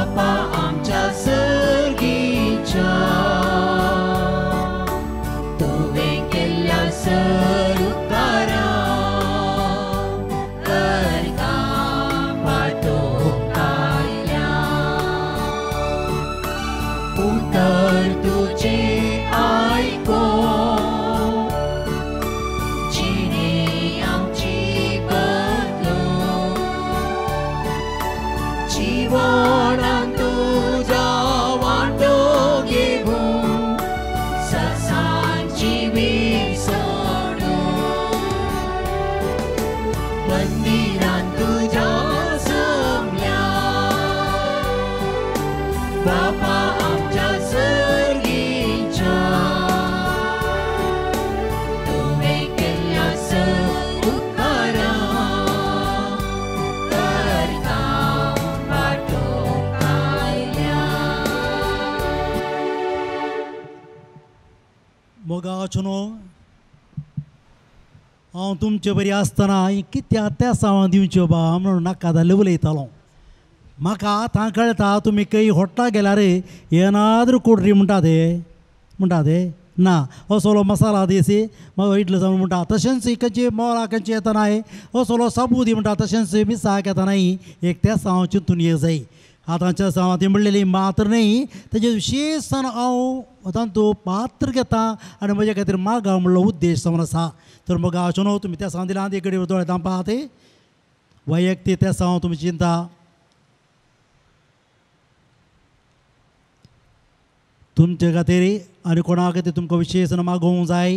बापा आमच्या सर्गीच्या तुवें केल्ल्या सर उपकारां अर्गां पाठोवंक आयल्या. उतर तुजें आयकून जिणे आमची बदलून जिवनान तुजो वांटो घेवन ससान जिवीत सोडून मंदिरान तुज्या जमल्या बापा आमच्या सर्गीच्या तुवें केल्ल्या सर उपकारां अर्गां पाठोवंक आयल्या. मोगाचो न्हू हांव तुमचे बरी आसतना कित्याक तेसांव दिवच्यो बा म्हणून नाका जाल्लें उलयतालो. म्हाका आतां कळटा तुमी खंय हॉटेलाक गेल्यार येनाद्र कोडरी म्हणटा ते म्हणटा ते ना असलो मसाला देसी मागीर इडली जावन म्हणटा. तशेंच खंयची मोला खंयची येतना असलो साबू दी म्हणटा. तशेंच मिसाक येतना एक तेसांव चिंतून ये जाय. आतांच्या सावां ती म्हणलेली मात्र न्ही तेजे विशेश हांव तांतू पात्र घेता आनी म्हज्या खातीर मागा म्हणलो उद्देश जावन आसा. तर मोगाचो न्हू तुमी तेसांव दिला ते कडेन दोळे धांपात वैयक्तीक तेसांव तुमी चिंता तुमचे खातीर आनी कोणा खातीर तुमकां विशेश मागोवंक जाय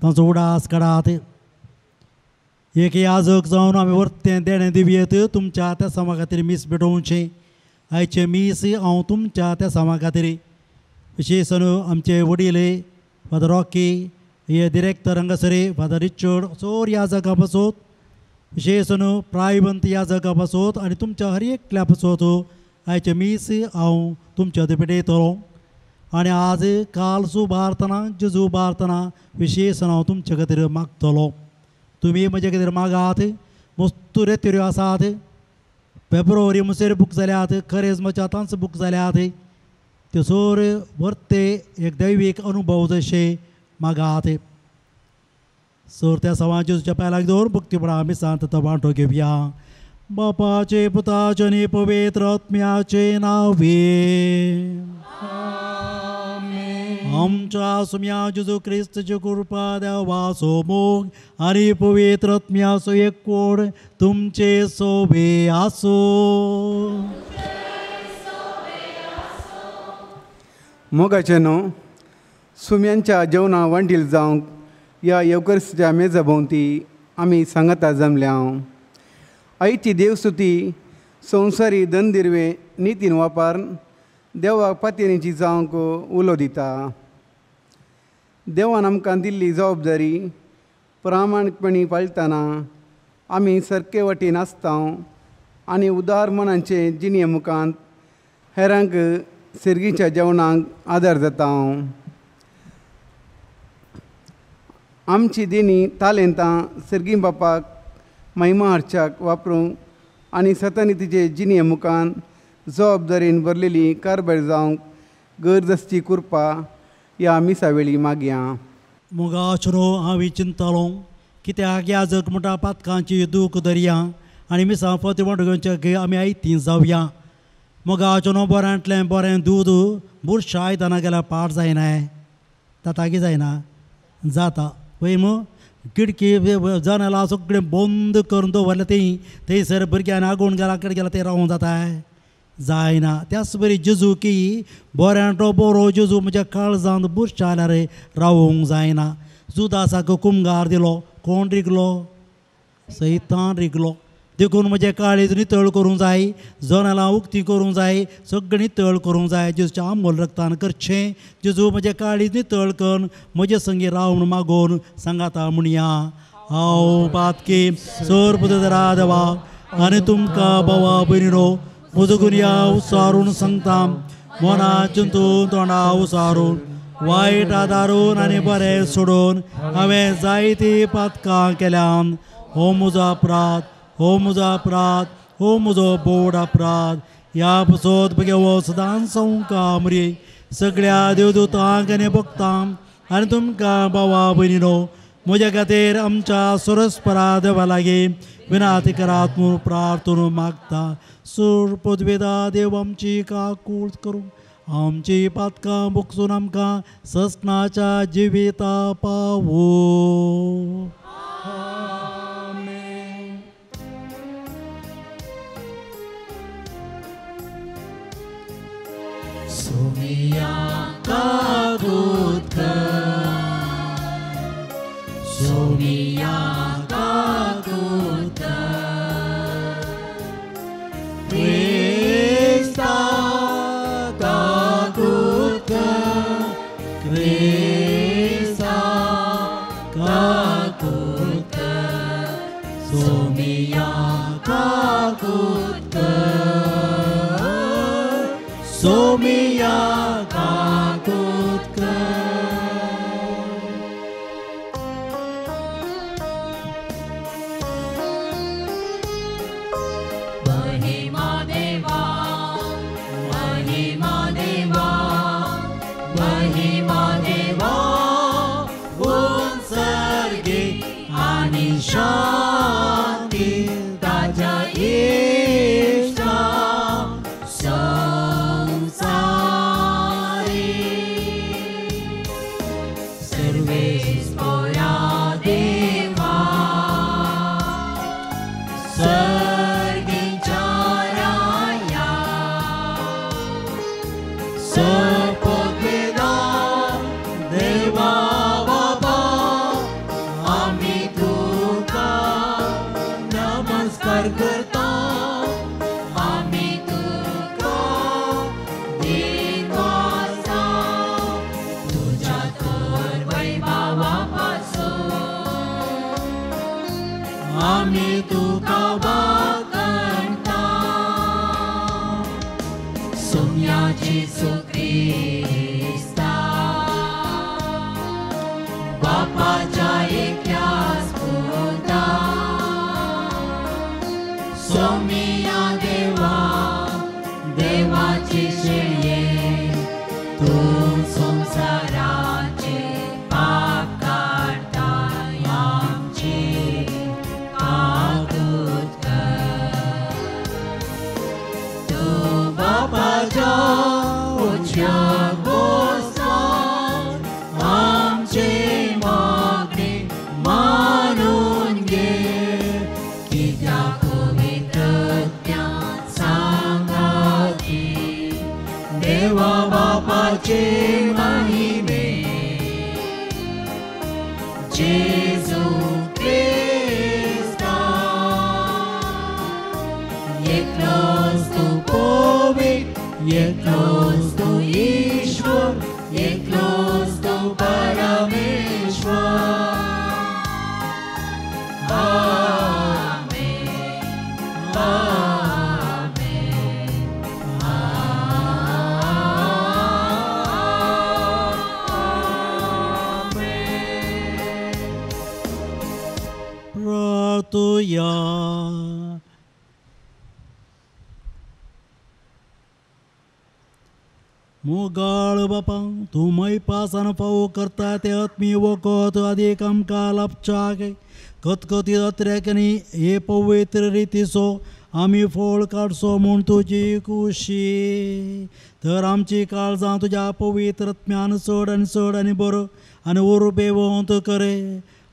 तांचो उडास काडात. एक याजक जावन आमी वर्तें देणें दिवयेत तुमच्या त्या सामा खातीर मीस भेटोवचें. आयचें मीस हांव तुमच्या त्या सामा खातीर विशेश आमचे वडील फादर रॉकी हे डिरेक्टर हांगासर फादर रिचर्ड सोर याजका पासत विशेश प्रायवंत याजका पासत आनी तुमच्या हर एकल्या पासत आयचें मीस हांव तुमच्या भेटयतलो. आनी आज काल सुबारतना जेजू बारतना विशेश हांव तुमच्या खातीर मागतलो. तुमी म्हजे खातीर मागात. मस्तू रेतिऱ्यो आसात फेब्रुवारी मुसेर बूक जाल्यात खरेजमाच्या आतांच बूक जाल्यात त्यो सोर वर्ते एक दैवीक अनुभव जशे मागात. सोर त्या सवां जेजूच्या पांयाक दवर भक्तीपणा आमी सांत वांटो घेवया. बापाचे पुताचे आनी पवित्र आत्म्याचे नांवे आमच्या सुम्या जेजू क्रिस्तची कृपा देवाचो मोग आनी पवित्र आत्म्याचो एकवट तुमचे सोबे आसूं. मोगाचे न्हू सुम्यांच्या जेवणा वांटील जावंक ह्या येवकरिस्ताच्या मेजा भोंवती आमी सांगाता जमल्या. आईची देवस्तुती संवसारी दंदिरवे नितीन वापर देवाक पातयेची जावंक उलो दिता. देवान आमकां दिल्ली जबाबदारी प्रामाणीकपणी पाळटना आमी सारके वाटेन आसता आनी उदार मनांचे जिणे मुखांत हेरांक सर्गीच्या जेवणाक आदार जाता. आमची देणी तालेंतां सर्गी बापाक महिमा हाडच्याक वापरूंक आनी सतानितीचे जिणे मुखान जबाबदारीन भरलेली कारभार जावंक गरज आसची कृपा ह्या मिसा वेळी मागया. मोगाचो हांव चिंतलो कित्याक याजक म्हणटा पातकांची दूख दरया आनी मिसां फती वांटो घेवच्या आमी आयती जावया. मोगाचो न्हू बऱ्यांतलें बरें दूद बुरशा आयदनां गेल्यार पाड जायना जाता जायना जाता पळय मू खिडकी जनेलां सगळें बंद करून दवरलें थंय थंयसर भुरग्यांनी आगोवन गेला कडे गेला तें रावोंक जाता जायना. त्याच बरी जेजू की बऱ्यांटो बरो जेजू म्हज्या काळजांत बुरशा जाल्यार रावोंक जायना. जुदासाक कुमगार दिलो कोण रिगलो सैतान रिगलो. देखून म्हजें काळीज नितळ करूंक जाय जनेलां उक्ती करूंक जाय सगळें नितळ करूंक जाय जेजूच्या आंबोल रक्तान करचें. जेजू म्हजें काळीज नितळ कर म्हजे संगी राव म्हूण मागोवन सांगाता म्हणया. हांव पातकी सर पुत्र देवा आनी तुमकां भावा भयणीनो म्हजो गुन्यांव उसारून सांगता मना चिंतून तोंडा उसारून वायट आदारून आनी बरें सोडून हांवें जायतीं पातकां केल्यान. हो म्हजो अपराध हो म्हजो अपराध हो म्हजो बोड अपराध. ह्या पसोत बगे सदां संवका मुरी सगळ्या देवदूतांक आनी भक्तांक आनी तुमकां भावा भयणीनो म्हज्या खातीर आमच्या सुरस्परा देवा लागीं विनाती करात म्हूण प्रार्थना मागता. सूर पदवेदा देव आमची काकूळ करूं आमची पातकां भोगसून आमकां ससनाच्या जिविता पावो. सोमिया काकूत कर, सोमिया काकूत कर, क्रिस्ता काकूत कर, क्रिस्ता काकूत कर, सोमिया काकूत कर, सोमिया काकूत कर. महिमा देवा, महिमा देवा, महिमा देवा, उत्सर्गे आणि शांती ताज्या इष्टा संसारी. सर्वेस्पोरा देवा, सर्गीच्या राया, सपोदेदा देवा बाबा, आमी तुका नमस्कार करता, आमी तुका दिनवासा, तुझ्या तर वैभवा पासून आमी तुका वाकणता. सोम्या जेजू क्रिस्ता, बापाच्या एकल्याच पुता, सोमिया देवा, देवाची शेळये, तूं संवसाराचे पाप काडटा, आमची काकूत कर. तूं बापाच्या उजव्या बसला, आमची मागणी मानून घे, कित्याक पवित्रत्या सांगाती देवा बापाचे महिमे, जेजू क्रिस्ता, एकलोच तूं पवित्र, एकलोच तूं ईश्वर, एकलोच तूं परमेश्वर. आमेन, आमेन, आमेन. प्रार्थुया. मोगाळ बापा, तूं मैपासान फावो करता ते आत्मी वखद आदीक आमकां लाभच्याक खतखतीत अत्रेकनी हे पवित्र रितीचो आमी फळ काडचो म्हूण तुजी खुशी. तर आमची काळजां तुज्या पवित्र आत्म्यान चड आनी चड आनी बरो आनी उर्बेवंत करे.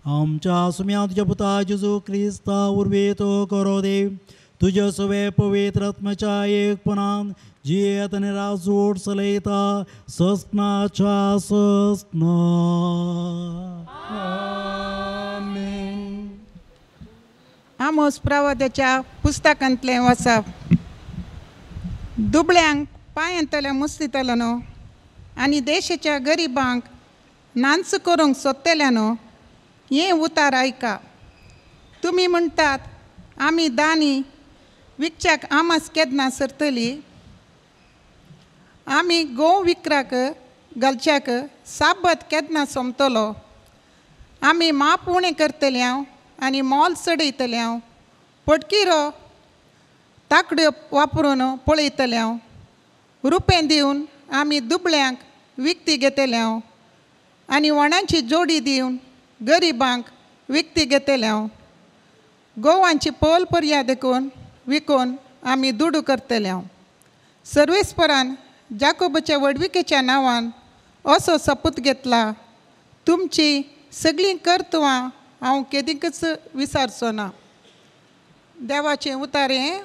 आमच्या सुम्या तुज्या पुता जेजू क्रिस्ता उर्बे तो करो देव, तुज्या सवे पवित्र आत्म्याच्या एकपणान जियेत आनी राजवट चलयता ससनाच्या ससना. आमेन. आमोस प्रवादाच्या पुस्तकांतलें वाचप. दुबळ्यांक पांयांतल्या मुस्तीतलो न्हू आनी देशाच्या गरिबांक नांच करूंक सोदतल्या न्हू, हें उतार आयका. तुमी म्हणटात आमी दानी विकच्याक आमास केन्ना सरतली, आमी गोव विकराक घालच्याक साबत केन्ना सोंपतलो, आमी माप उणें करतले हांव आनी मोल चडयतले हांव, पटकिरो ताकड्यो वापरून पळयतले हांव रुपें दिवन आमी दुबळ्यांक विकती घेतले हांव आनी वणांची जोडी दिवन गरिबांक विकती घेतले हांव गोवांची पोल पर्या देखून विकून आमी दुडू करतले हांव सर्वेस्परान जाकोबाच्या व्हडविकेच्या नांवान असो सपूत घेतला तुमची सगळीं कर्तवां हांव केदींकच विसारचो ना. देवाचें उतारें.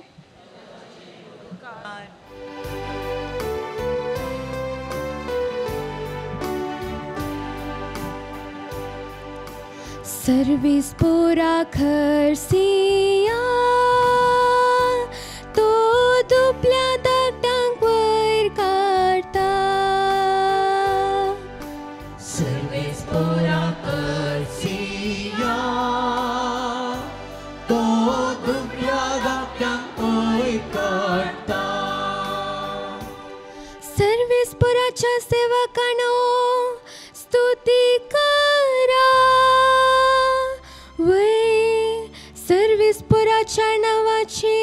सर्विस पूरा खर्सिया तो दुबल्या धाकट्यांक वयर काडटा. सर्विस पूरा खर्सिया तो दुबल्या धाकट्यांक वयर काडटा. सर्विस पुराच्या सेवकांनो स्तुती करा वय सर्विस पुराच्या नावाची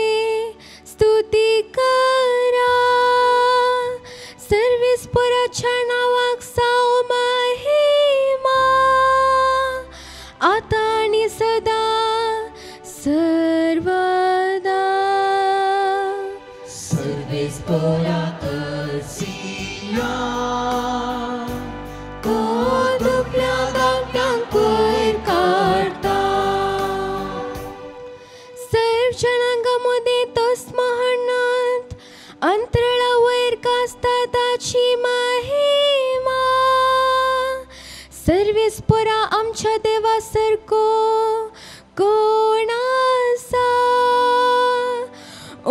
स्तुती करा. सर्विस पुराच्या नावाक साव महिमा आता आनी सदा सर्वदा. सर्विस पुरा करसिया तो दुबल्या धाकट्यांक वयर काडटा. जणांगां तोस महानात अंतराळा वयर गाजता ताची महिमा. सर्विस पुरा आमच्या देवा सारको कोण आसा.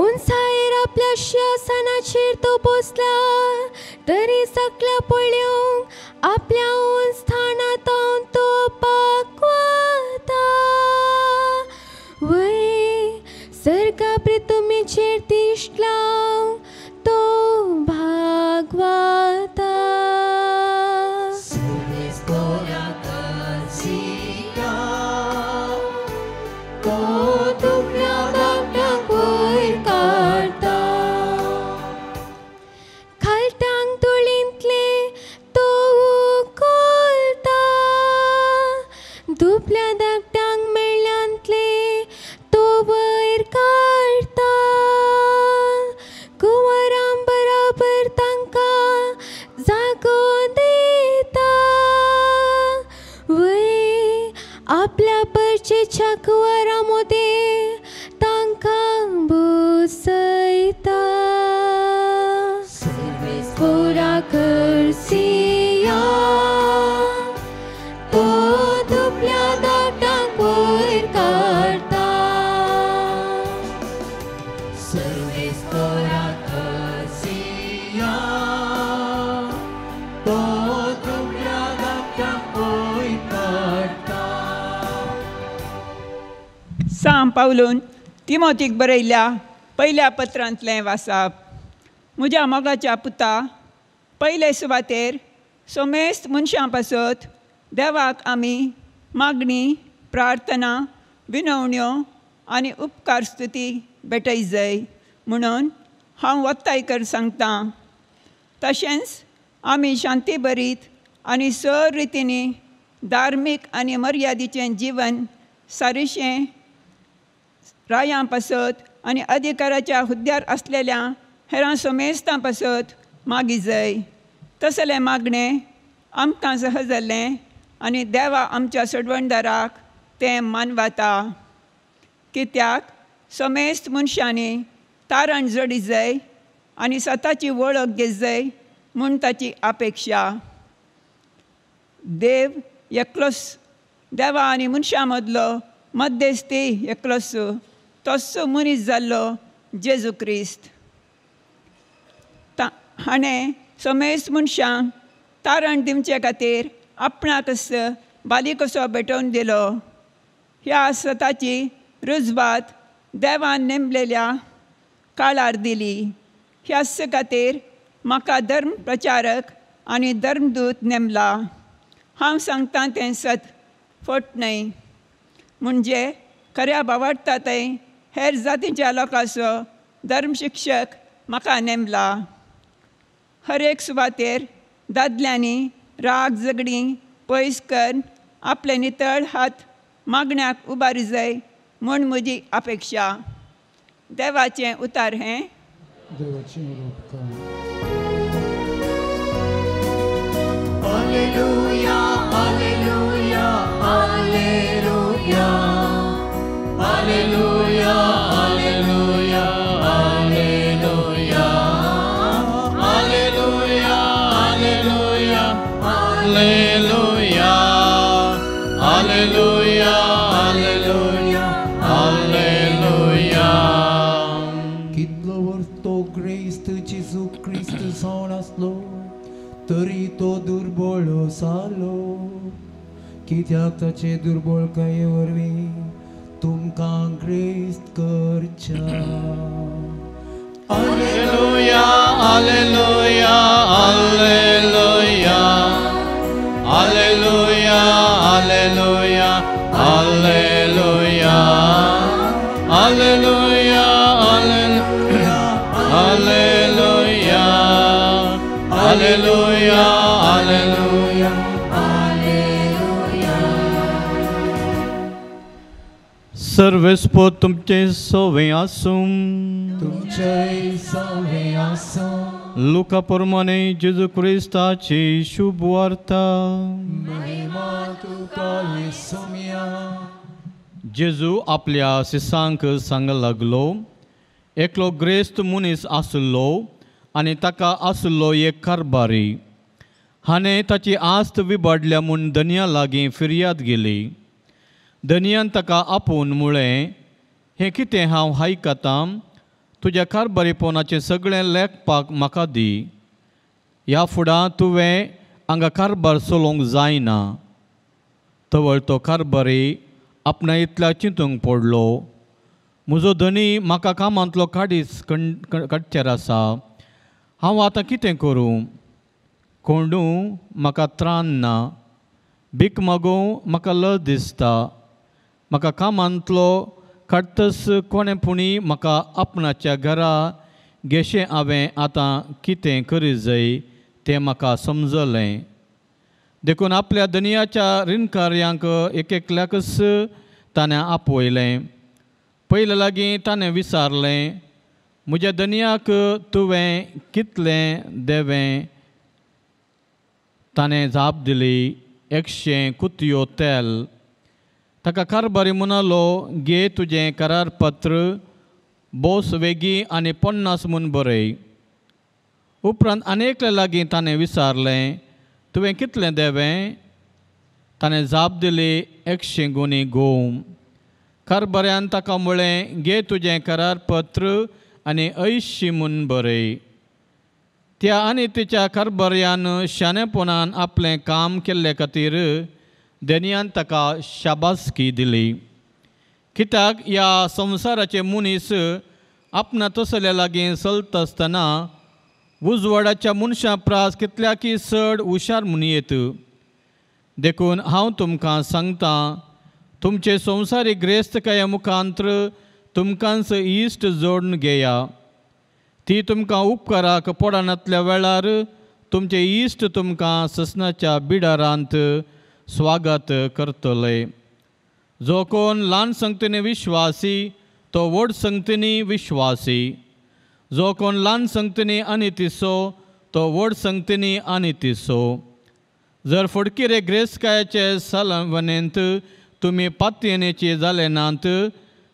उंचायेर आपल्या शिंवासनाचेर तो बसला तरी सगळ्या पळोवंक आपल्या उंच स्थानांत तो पाकवता. वय सर्गा प्रितुमीचेर तिश्टला तो भागवता. सर्विस पुरा करसिया तो दुबल्या धाकट्यांक वयर काडटा. खालत्यांक धुळींतले तो उखलता दुबल्या धाकट्यांक मेळ्यांतले तो वयर काडटा. कुंवरां बराबर तांकां जागो दिता वय आपल्या परचेच्या कुंवरां मदें तांकां बसयता. सर्विस पुरा करसिया तो दुबल्या धाकट्यांक वयर काडटा. सर्विस पुरा करसिया तो दुबल्या धाकट्यांक वयर काडटा. सांव पावलून तिमोतीक बरयल्ल्या पयल्या पत्रांतलें वासाप. म्हज्या मोगाच्या पुता, पयले सुवातेर सोमेस्त मनशां पासत देवाक आमी मागणी, प्रार्थना, विनवण्यो आनी उपकार स्तुती भेटय जाय म्हणून हांव वत्ताय कर सांगतां. तशेंच आमी शांती भरीत आनी सर रितींनी धार्मीक आनी मर्यादीचें जिवन सारिशें रायां पासत आनी अधिकाराच्या हुद्द्यार आसलेल्या हेरां सोमेस्तां पासत मागी जाय. तसलें मागणें आमकां सहज जाल्लें आनी देवा आमच्या सोडवणदाराक तें मानवता. कित्याक सोमेस्त मनशांनी तारण जोडी जाय आनी स्वताची वळख घेत जाय म्हूण ताची अपेक्षा. देव एकलोच, देवा आनी मनशां मदलो मध्यस्थी एकलोच, तोच मनीस जाल्लो जेजू क्रिस्त. हाणें समेस्त मनशांक तारण दिवचे खातीर आपणाकच बाली कसो भेटोवन दिलो. ह्या सताची रुजवात देवान नेमलेल्या काळार दिली. ह्याच खातीर म्हाका धर्म प्रचारक आनी धर्मदूत नेमला. हांव सांगता तें सत, फट न्हय. म्हणजे खऱ्या भावार्थांतय हेर जातीच्या लोकांचो धर्मशिक्षक म्हाका नेमला. हर एक सुवातेर दादल्यांनी राग झगडीं पयस कर आपले नितळ हात मागण्याक उबारी जाय म्हूण म्हजी अपेक्षा. देवाचें उतार हें. Alleluia, alleluia, alleluia, alleluia, alleluia, alleluia, alleluia, alleluia, alleluia, alleluia, alleluia, alleluia. कितलो वर्स तो ग्रेस्त जेजू क्रिस्त जावन आसलो तरी तो दुर्बळ जालो, कित्याक ताचे दुर्बळकाये वरवीं तुमकां ग्रेस्त करच्या. Alleluia, alleluia, alleluia, alleluia, alleluia, alleluia, alleluia, alleluia, alleluia, alleluia, alleluia. सर्वेस्पोत तुमचे सवे आसूं, तुमचे सवे आसूं. लुका प्रमाणे जेजू क्रिस्ताची शुभ वार्ता. महिमा तुका येसुम्या. जेजू आपल्या शिसांक सांग लागलो, एकलो ग्रेस्त मनीस आसलो आनी ताका आसलो एक कारबारी. हाणें ताची आस्त विबाडल्या म्हूण धनया लागीं फिर्याद गेली. धनयान ताका आपोवन म्हळें, हें कितें हांव आयकतां? तुज्या कारबारीपणाचें सगळें लेखपाक म्हाका दी. ह्या फुडां तुवें हांगा कारबार चलोवंक जायना. तवळ तो कारबारी आपणा इतल्या चिंतूंक पडलो, म्हजो धनी म्हाका कामांतलो काडीच काडचेर आसा. हांव आतां कितें करूं? कोंडू म्हाका त्राण ना, भीक मागूं म्हाका लज दिसता. म्हाका कामांतलो काडटच कोणें पुणी म्हाका आपणाच्या घरा घेशें हांवें आतां कितें करी जाय तें म्हाका समजलें. देखून आपल्या धनयाच्या रिणकार्यांक एक एकल्याकच ताणें आपयलें. पयले लागीं ताणें विचारलें, म्हज्या धनयाक तुवें कितलें देवें? ताणें जाप दिली, 100 कुतयो तेल. ताका कारबारी म्हणालो, घे तुजें करारपत्र, बोस वेगीं आनी 50 म्हूण बरय. उपरांत आनी एकल्या लागीं ताणें विचारलें, तुवें कितलें देवें? ताणें जाप दिली, 100 गुणी गोंव. कारबाऱ्यान ताका म्हळें, घे तुजें करारपत्र आनी 80 म्हूण बरय. त्या आनी तिच्या कारबाऱ्यान शाणेपणान आपलें काम केल्ले खातीर धनयान ताका शाबासकी दिली. कित्याक ह्या संवसाराचे मनीस आपणा तसल्या लागीं चलता आसतना उजवाडाच्या मनशां प्रास कितल्याकी चड हुशार म्हणयेत. देखून हांव तुमकां सांगतां, तुमचे संवसारीक ग्रेस्तकाया मुखांत्र तुमकांच इश्ट जोडून घेया. ती तुमकां उपकाराक पडनातल्या वेळार तुमचे इश्ट तुमकां ससनाच्या बिडारांत स्वागत करतले. जो कोण ल्हान संगतीनी विश्वासी तो व्हड संगतीनी विश्वासी, जो कोण ल्हान संगतीनी आनी तिसो तो व्हड संगतीनी आनी तिसो. जर फडकिरे ग्रेस्तकायाचे सलवनेंत तुमी पातयेनेचे जाले नात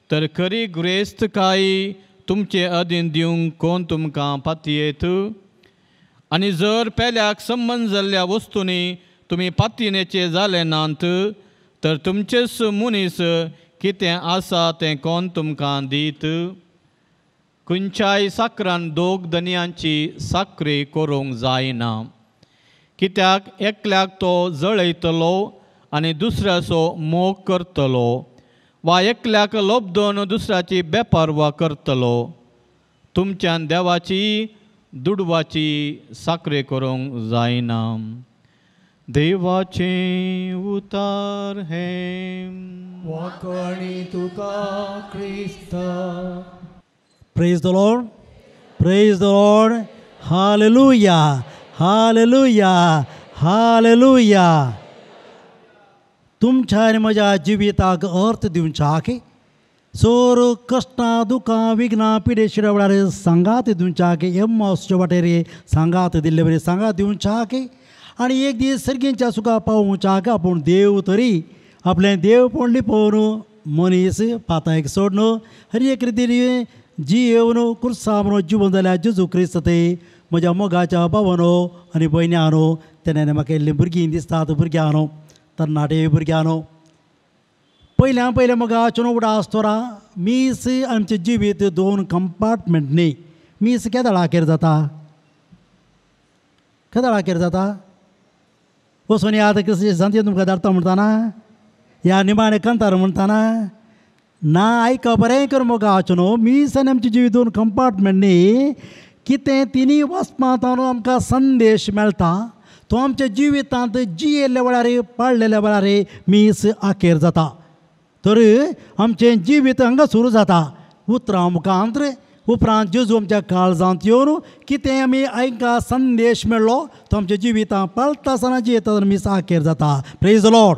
तर खरी ग्रेस्तकाय तुमचे अधीन दिवंक कोण तुमकां पातयेत? आनी जर पेल्याक संबंद जाल्ल्या वस्तूंनी तुमी पातयेनेचे जाले नात तर तुमचेच मनीस कितें आसा तें कोण तुमकां दीत? खंयच्याय साकरान दोग धनयांची साकरी करूंक जायना, कित्याक एकल्याक तो जळयतलो आनी दुसऱ्याचो मोग करतलो, वा एकल्याक लोबदोन दुसऱ्याची बेपारवा करतलो. तुमच्यान देवाची दुडवाची साकरी करूंक जायना. देवाचें उतार हें वांकणी तुका क्रिस्ता. Praise the Lord, praise the Lord, hallelujah, hallelujah, hallelujah. तुमच्या आनी म्हज्या जिविताक अर्थ दिवच्याक सोर कश्टां दुकां विघ्नां पिडेशिड्या वेळार सांगात दिवच्याक एम्मावसच्या वाटेर सांगात दिल्ले बरें सांगात दिवच्याक आनी एक दीस सर्गींच्या सुखा पावोवच्याक आपूण देव तरी आपलें देवपण लिपोवन मनीस पातायक सोडून हर एक रितीन जियेवन कुर्सा म्हणून जिवन जाल्यार जेजू क्रिस्त ते म्हज्या मोगाच्या भावानो आनी भयण्यानो तेन्ना म्हाका इल्लीं भुरगीं दिसतात भुरग्यांनो तरणाटे भुरग्यांनो पयल्या पयल्या मोगाचो उडास तोरा मीस आमचें जिवीत दोन कंपार्टमेंट न्ही. मीस केदळाकेर जाता, केदळाकेर जाता वचून आतां क्रिस्ती सांती तुमकां धाडटा म्हणटाना ह्या निमाणें कंतार म्हणटाना ना. आयका बरें कर मोगाचो न्हू मीस आनी आमचें जिवीत दोन कंपार्टमेंट न्ही. कितें तिनूय वाचपांत आमकां संदेश मेळटा तो आमच्या जिवितांत जियेल्ल्या वेळार पाळलेल्या वेळार मीस आखेर जाता. तर आमचें जिवीत हांगा सुरू जाता उतरां मुखांत उपरांत जेजू आमच्या काळजांत येवन कितें आमी आयका संदेश मेळ्ळो तो आमच्या जिवितांत पाळटा आसतना जियेता मीस आखेर जाता. Praise the Lord,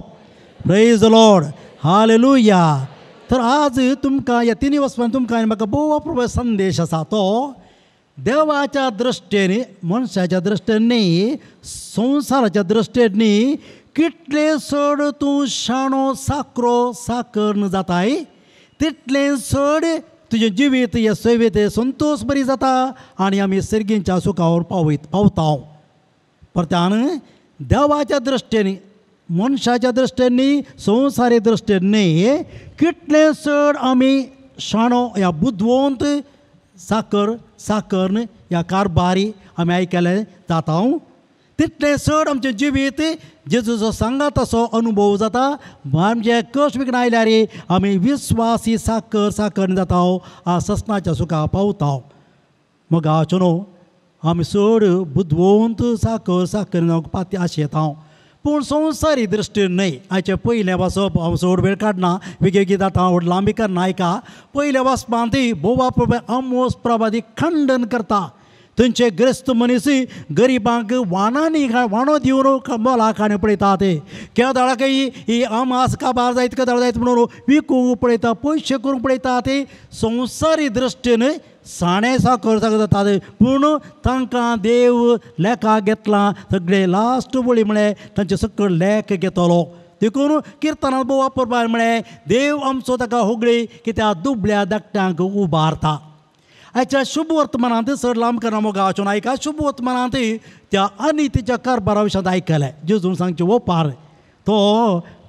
praise the Lord, hallelujah. तर आज तुमकां ह्या तिनूय वचपान तुमकां म्हाका भोव अप्रूप संदेश आसा तो देवाच्या दृश्टेन मनशाच्या दृश्टेन न्ही संवसाराच्या दृश्टेन न्ही. कितलें चड तूं शाणो साकरो साकर जाताय तितलें चड तुजें जिवीत हे सेवेत संतोश बरी जाता आनी आमी सर्गींच्या सुखावर पावयत पावता. परत्यान देवाच्या दृश्टेन मनशाच्या दृश्टेन न्ही संवसारी दृश्टेन न्ही कितलें चड आमी शाणो ह्या बुदवंत साकर साकर ह्या कारभारी आमी आयकले जाता तितलें चड आमचें जिवीत जेजूचो सांगात असो अनुभव जाता. आमचे कश्ट विघ्न आयल्यार आमी विस्वासी साकर साकर जाता आ ससनाच्या सुखा पावता. मोगाचो न्हू आमी चड बुदवंत साकर साकर जावंक पाती आशेता पूण संवसारी दृश्टीन न्हय. आयचें पयलें वाचप हांव चड वेळ काडना वेगवेगळी जाता व्हड लांबी करना. आयका पयल्या वाचपांत भोवा आमोस प्रभादी खंडन करता. थंयचे ग्रेस्त मनीस गरिबांक वाणांनी वाणो दिवन मोला काणी पळयता ते केदळाकय ही आमास काबार जायत केदळ जायत म्हणून विकूंक पळयता पयशे करूंक पळयता ते संवसारी दृश्टीन साणे साकर जाता. पूण तांकां देव लेखा घेतला सगळे लास्ट वळी म्हळें तांचे सकयल लेख घेतलो. देखून किर्तनांत भोव वापरपाक म्हळें देव आमचो ताका होगळी कित्याक दुबळ्या धाकट्यांक उबारता. आयच्या शुभ वर्तमानांत चड लांब करना मोगाचो आयका शुभ वर्तमानांत त्या आनी तिच्या कारभारा विशयांत आयकलें जेजून सांगचें ओपार तो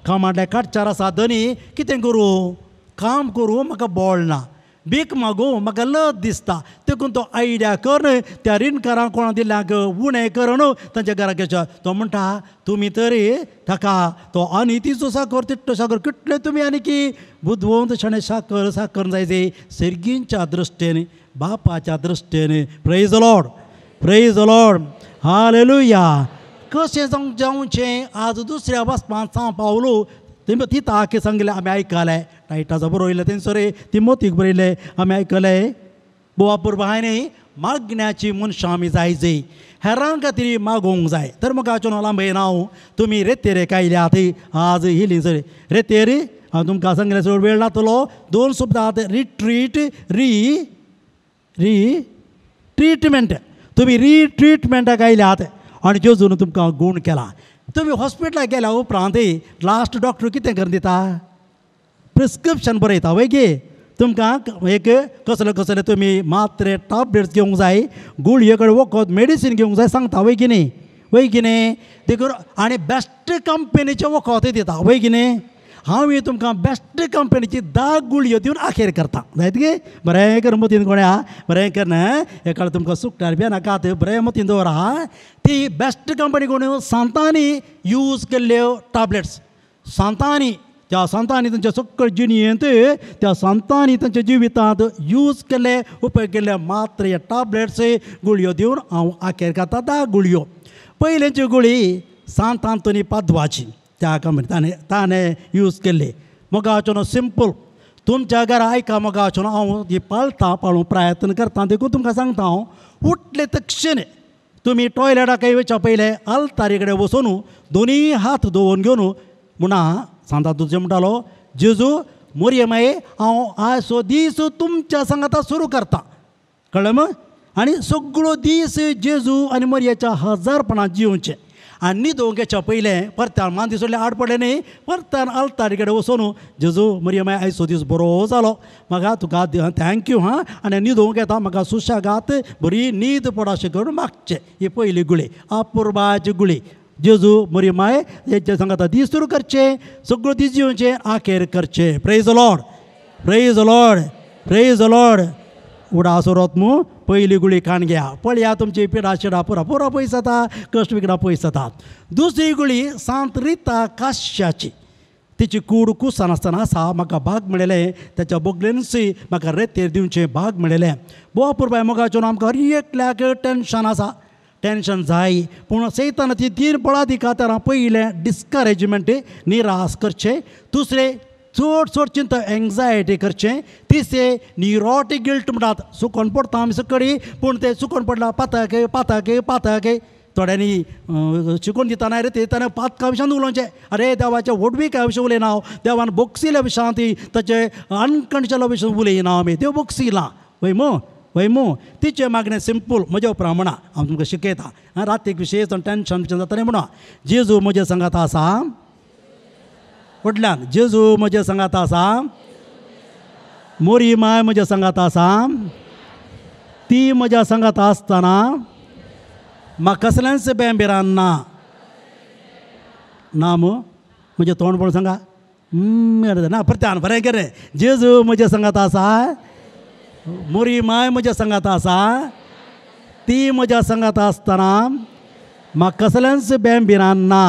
कामांतल्या काटचार आसा धनी कितें करूं काम करूं म्हाका बोळ ना भीक मागूं म्हाका लज दिसता. देखून तो आयडिया करून त्या रिणकारांक कोणा दिल्ल्यांक उणें करून तांच्या घराक घेवचो. तो म्हणटा तुमी तरी ताका तो आनी तिचो साकर तिट्टो साकर कितले तुमी आनी की बुदवंत शाणे साकर साकर जायचे सर्गींच्या दृश्टेन बापाच्या दृश्टेन. Praise the Lord, praise the Lord, hallelujah. कशें जावचें आज दुसऱ्या वाचपांत सांव पावलो तिताके सांगलें आमी आयकलें टायटाचो बरयलें तेंसर तिमोतीक बरयलें आमी आयकलें बोवा पुरबाय न्ही मागण्याची मनशां आमी जायजी हेरां खातीर मागोवंक जाय. तर म्हाका लांबय ना तुमी रेतेरे कायल्यात आज हिली सर रेतेर हांव तुमकां सांगलें चड वेळ नातलो दोन शब्दांत रिट्रीट री री ट्रिटमेंट तुमी रिट्रिटमेंटाक आयल्यात आनी जेजून तुमकां गूण केला. तुमी हॉस्पिटलाक गेल्या उपरांत लास्ट डॉक्टर कितें करून दिता प्रिस्क्रिप्शन बरयता वय गे तुमकां एक कसले कसले तुमी मात्रे टॅबलेट्स घेवंक जाय गुळये कडेन वखद मेडिसीन घेवंक जाय सांगता वय की न्ही वय की न्ही. देखून आनी बेस्ट कंपनीचें वखदय दिता वय की न्ही. हांव ही तुमकां बेस्ट कंपनीची 10 गुळयो दिवन आखेर करता जायत गे. बरें कर मतीन कोणें आहा बरें कर एकाळ तुमकां सुकटार बी नाकात बरें मतीन दवर आहा. ती बेस्ट कंपनी कोण सांतांनी यूज केल्ल्यो टॅबलेट्स सांतांनी त्या सांतांनी तांच्या सकळ जिणेंत त्या सांतांनी तांच्या जिवितांत यूज केल्ले उपयोग केल्ले मात्र हे टॅबलेट्स गुळयो दिवन हांव आखेर करता 10 गुळयो. पयलेंची गुळी सांत आंतोनी पादवाची त्या कंपनी ताणें ताणें यूज केल्ली. मोगाचो न्हू सिंपल तुमच्या घरा आयका मोगाचो हांव ही पाळटा पाळूंक प्रयत्न करता देखून तुमकां सांगता हांव उठले तक्षण तुमी टॉयलेटाक वयच्या पयलें आल्तारी कडेन वचून दोनी हात धुवन घेवन म्हणा सांता तुजें म्हणटालो जेजू मोरये माये हांव आयचो दीस तुमच्या सांगाता सुरू करता कळ्ळें मग आनी सगळो दीस जेजू आनी मोरयेच्या हजारपणां जिवचें आनी न्हिदोवंक येच्या पयलें परत्यान मान दिसले आड पडलें न्ही परत्यान आल्तारी कडेन वचून जेजू मोरये माये आयचो दीस बरो जालो म्हाका तुका thank you हां आनी न्हिदोवंक येता म्हाका सुशेगाद बरी न्हीद पड अशें करून मागचें ही पयली गुळी अपुरबायची गुळी जेजू मोरये माये हेच्या सांगाता दीस सुरू करचें सगळो दीस जिवचें आखेर करचें. Praise the Lord, praise the Lord, praise the Lord. उडास उरत मू पयली गुळी काण घ्या पळया तुमची पिडा शिडा पुरा पुरा पयस जाता कश्ट विकडां पयस जाता. दुसरी गुळी सांत रिता काश्याची तिची कूड कुसान आसतना आसा म्हाका भाग मेळिल्लें ताच्या बोगलेनसूय म्हाका रेतेर दिवचें भाग मेळिल्लें. भोव अपुरबाय मोगाचें आमकां हर एकल्याक टेंशन आसा टेंशन जाय पूण सैतान ती तीन पळा ती खातीर पयलें डिस्करेजमेंट निराश करचें, दुसरें चड चड चिंता एंग्जायटी करचें, तिसरें न्युरोटीक गिल्ट म्हणटात सुकोन पडटा आमी सकडी पूण तें सुकोन पडला पाताके पाताके पाताके थोड्यांनी शिकोवन दितना रे दितना पातका विशयान उलोवचें अरे देवाच्या व्हडविका विशय उलयना हांव देवान बोगसिल्या विशयान ती ताचे अनकंडिशनल विशय उलयना आमी देव बोगसिला वय मू वय मू. तिचें मागणें सिंपल म्हज्या उपरांत म्हणा हांव तुमकां शिकयता रातीक विशय टेंशन बिशन जाता न्ही म्हणा जेजू म्हज्या सांगाता आसा व्हडल्यान जेजू म्हज्या सांगाता आसा मोरी माय म्हज्या सांगाता आसा ती म्हज्या सांगाता आसतना म्हाका कसलेंच बेंबिरान ना ना मू म्हजें तोंड पळोवन सांगा ना परत्यान बरें केलें जेजू म्हज्या सांगाता आसा मोरी माय म्हज्या सांगाता आसा ती म्हज्या सांगाता आसतना म्हाका कसलेंच बेंबिरान ना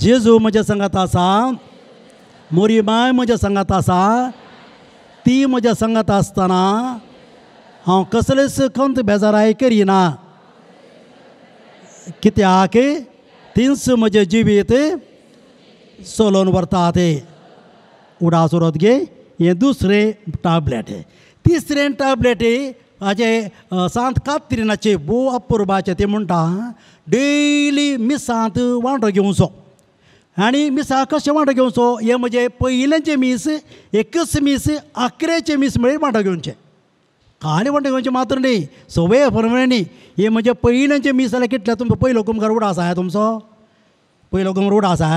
जेजू म्हज्या सांगाता आसा मोरी माय म्हज्या सांगाता आसा ती म्हज्या सांगाता आसतना हांव कसलेच खंत बेजाराय करिना कित्याक तींच म्हजें जिवीत चलोवन व्हरता ते. उडास उरत गे हें दुसरें टाबलेट. तिसरें टाबलेट हाजे सांत कात्रिनाचे भोव अपुरबाचे ते म्हणटा डेली मिसांत वांटो घेवचो आनी मिसा कशें वांटो घेवचो हें म्हजें पयलेंचें मीस एकच मीस आकरेचें मीस म्हळ्यार वांटो घेवचें खाली वांटो घेवचें मात्र न्ही सवय प्रमाणे न्ही हें म्हजें पयलेंचें मीस जाल्यार कितलें तुमचो पयलो कुमकार उडो आसा तुमचो पयलो कुमकार उडो आसा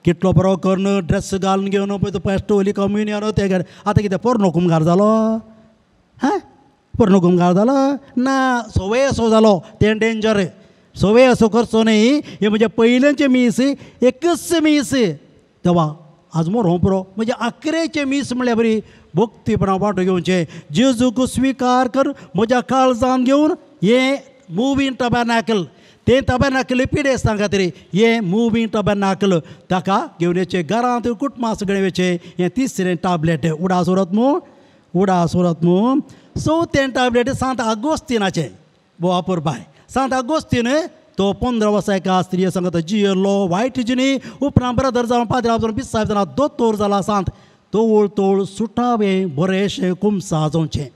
कितलो बरो करून ड्रेस घालून घेवन पळय तो पेस्ट ओली कम्युनियन ते आतां कितें पोरणो कुमकार जालो हां पोरणो कुमकार जालो ना सवय असो जालो तें डेंजर सवय असो करचो न्ही हें म्हजें पयलेंचें मीस एकच मीस देवा आज मोरो पुरो म्हजें आकरेचें मीस म्हणल्यार बरी भक्तीपणा वांटो घेवचें जेजूक स्विकार कर म्हज्या काळजान घेवन हें मुवींग टबॅनाकल तें टबॅनाकल पिडेस्तां खातीर हें मुवींग टबॅनाकल ताका घेवन येचें घरांत कुटुंबा सगळें वयचें हें तिसरें टाबलेट उडास उरत मू उडास उरत मू. चवथें टाबलेट सांत आगोस्तिनाचें भोव अपुरबाय सांत आगोस्तीन तो 15 वर्सां एका स्त्रिये सांगता जियेलो वायट जिणी उपरांत ब्रदर जावन पाद्र जावन बिसायब जाला दोतोर जाला सांत तवळ तवळ सुटावें बरेंशें कुमसार जावचें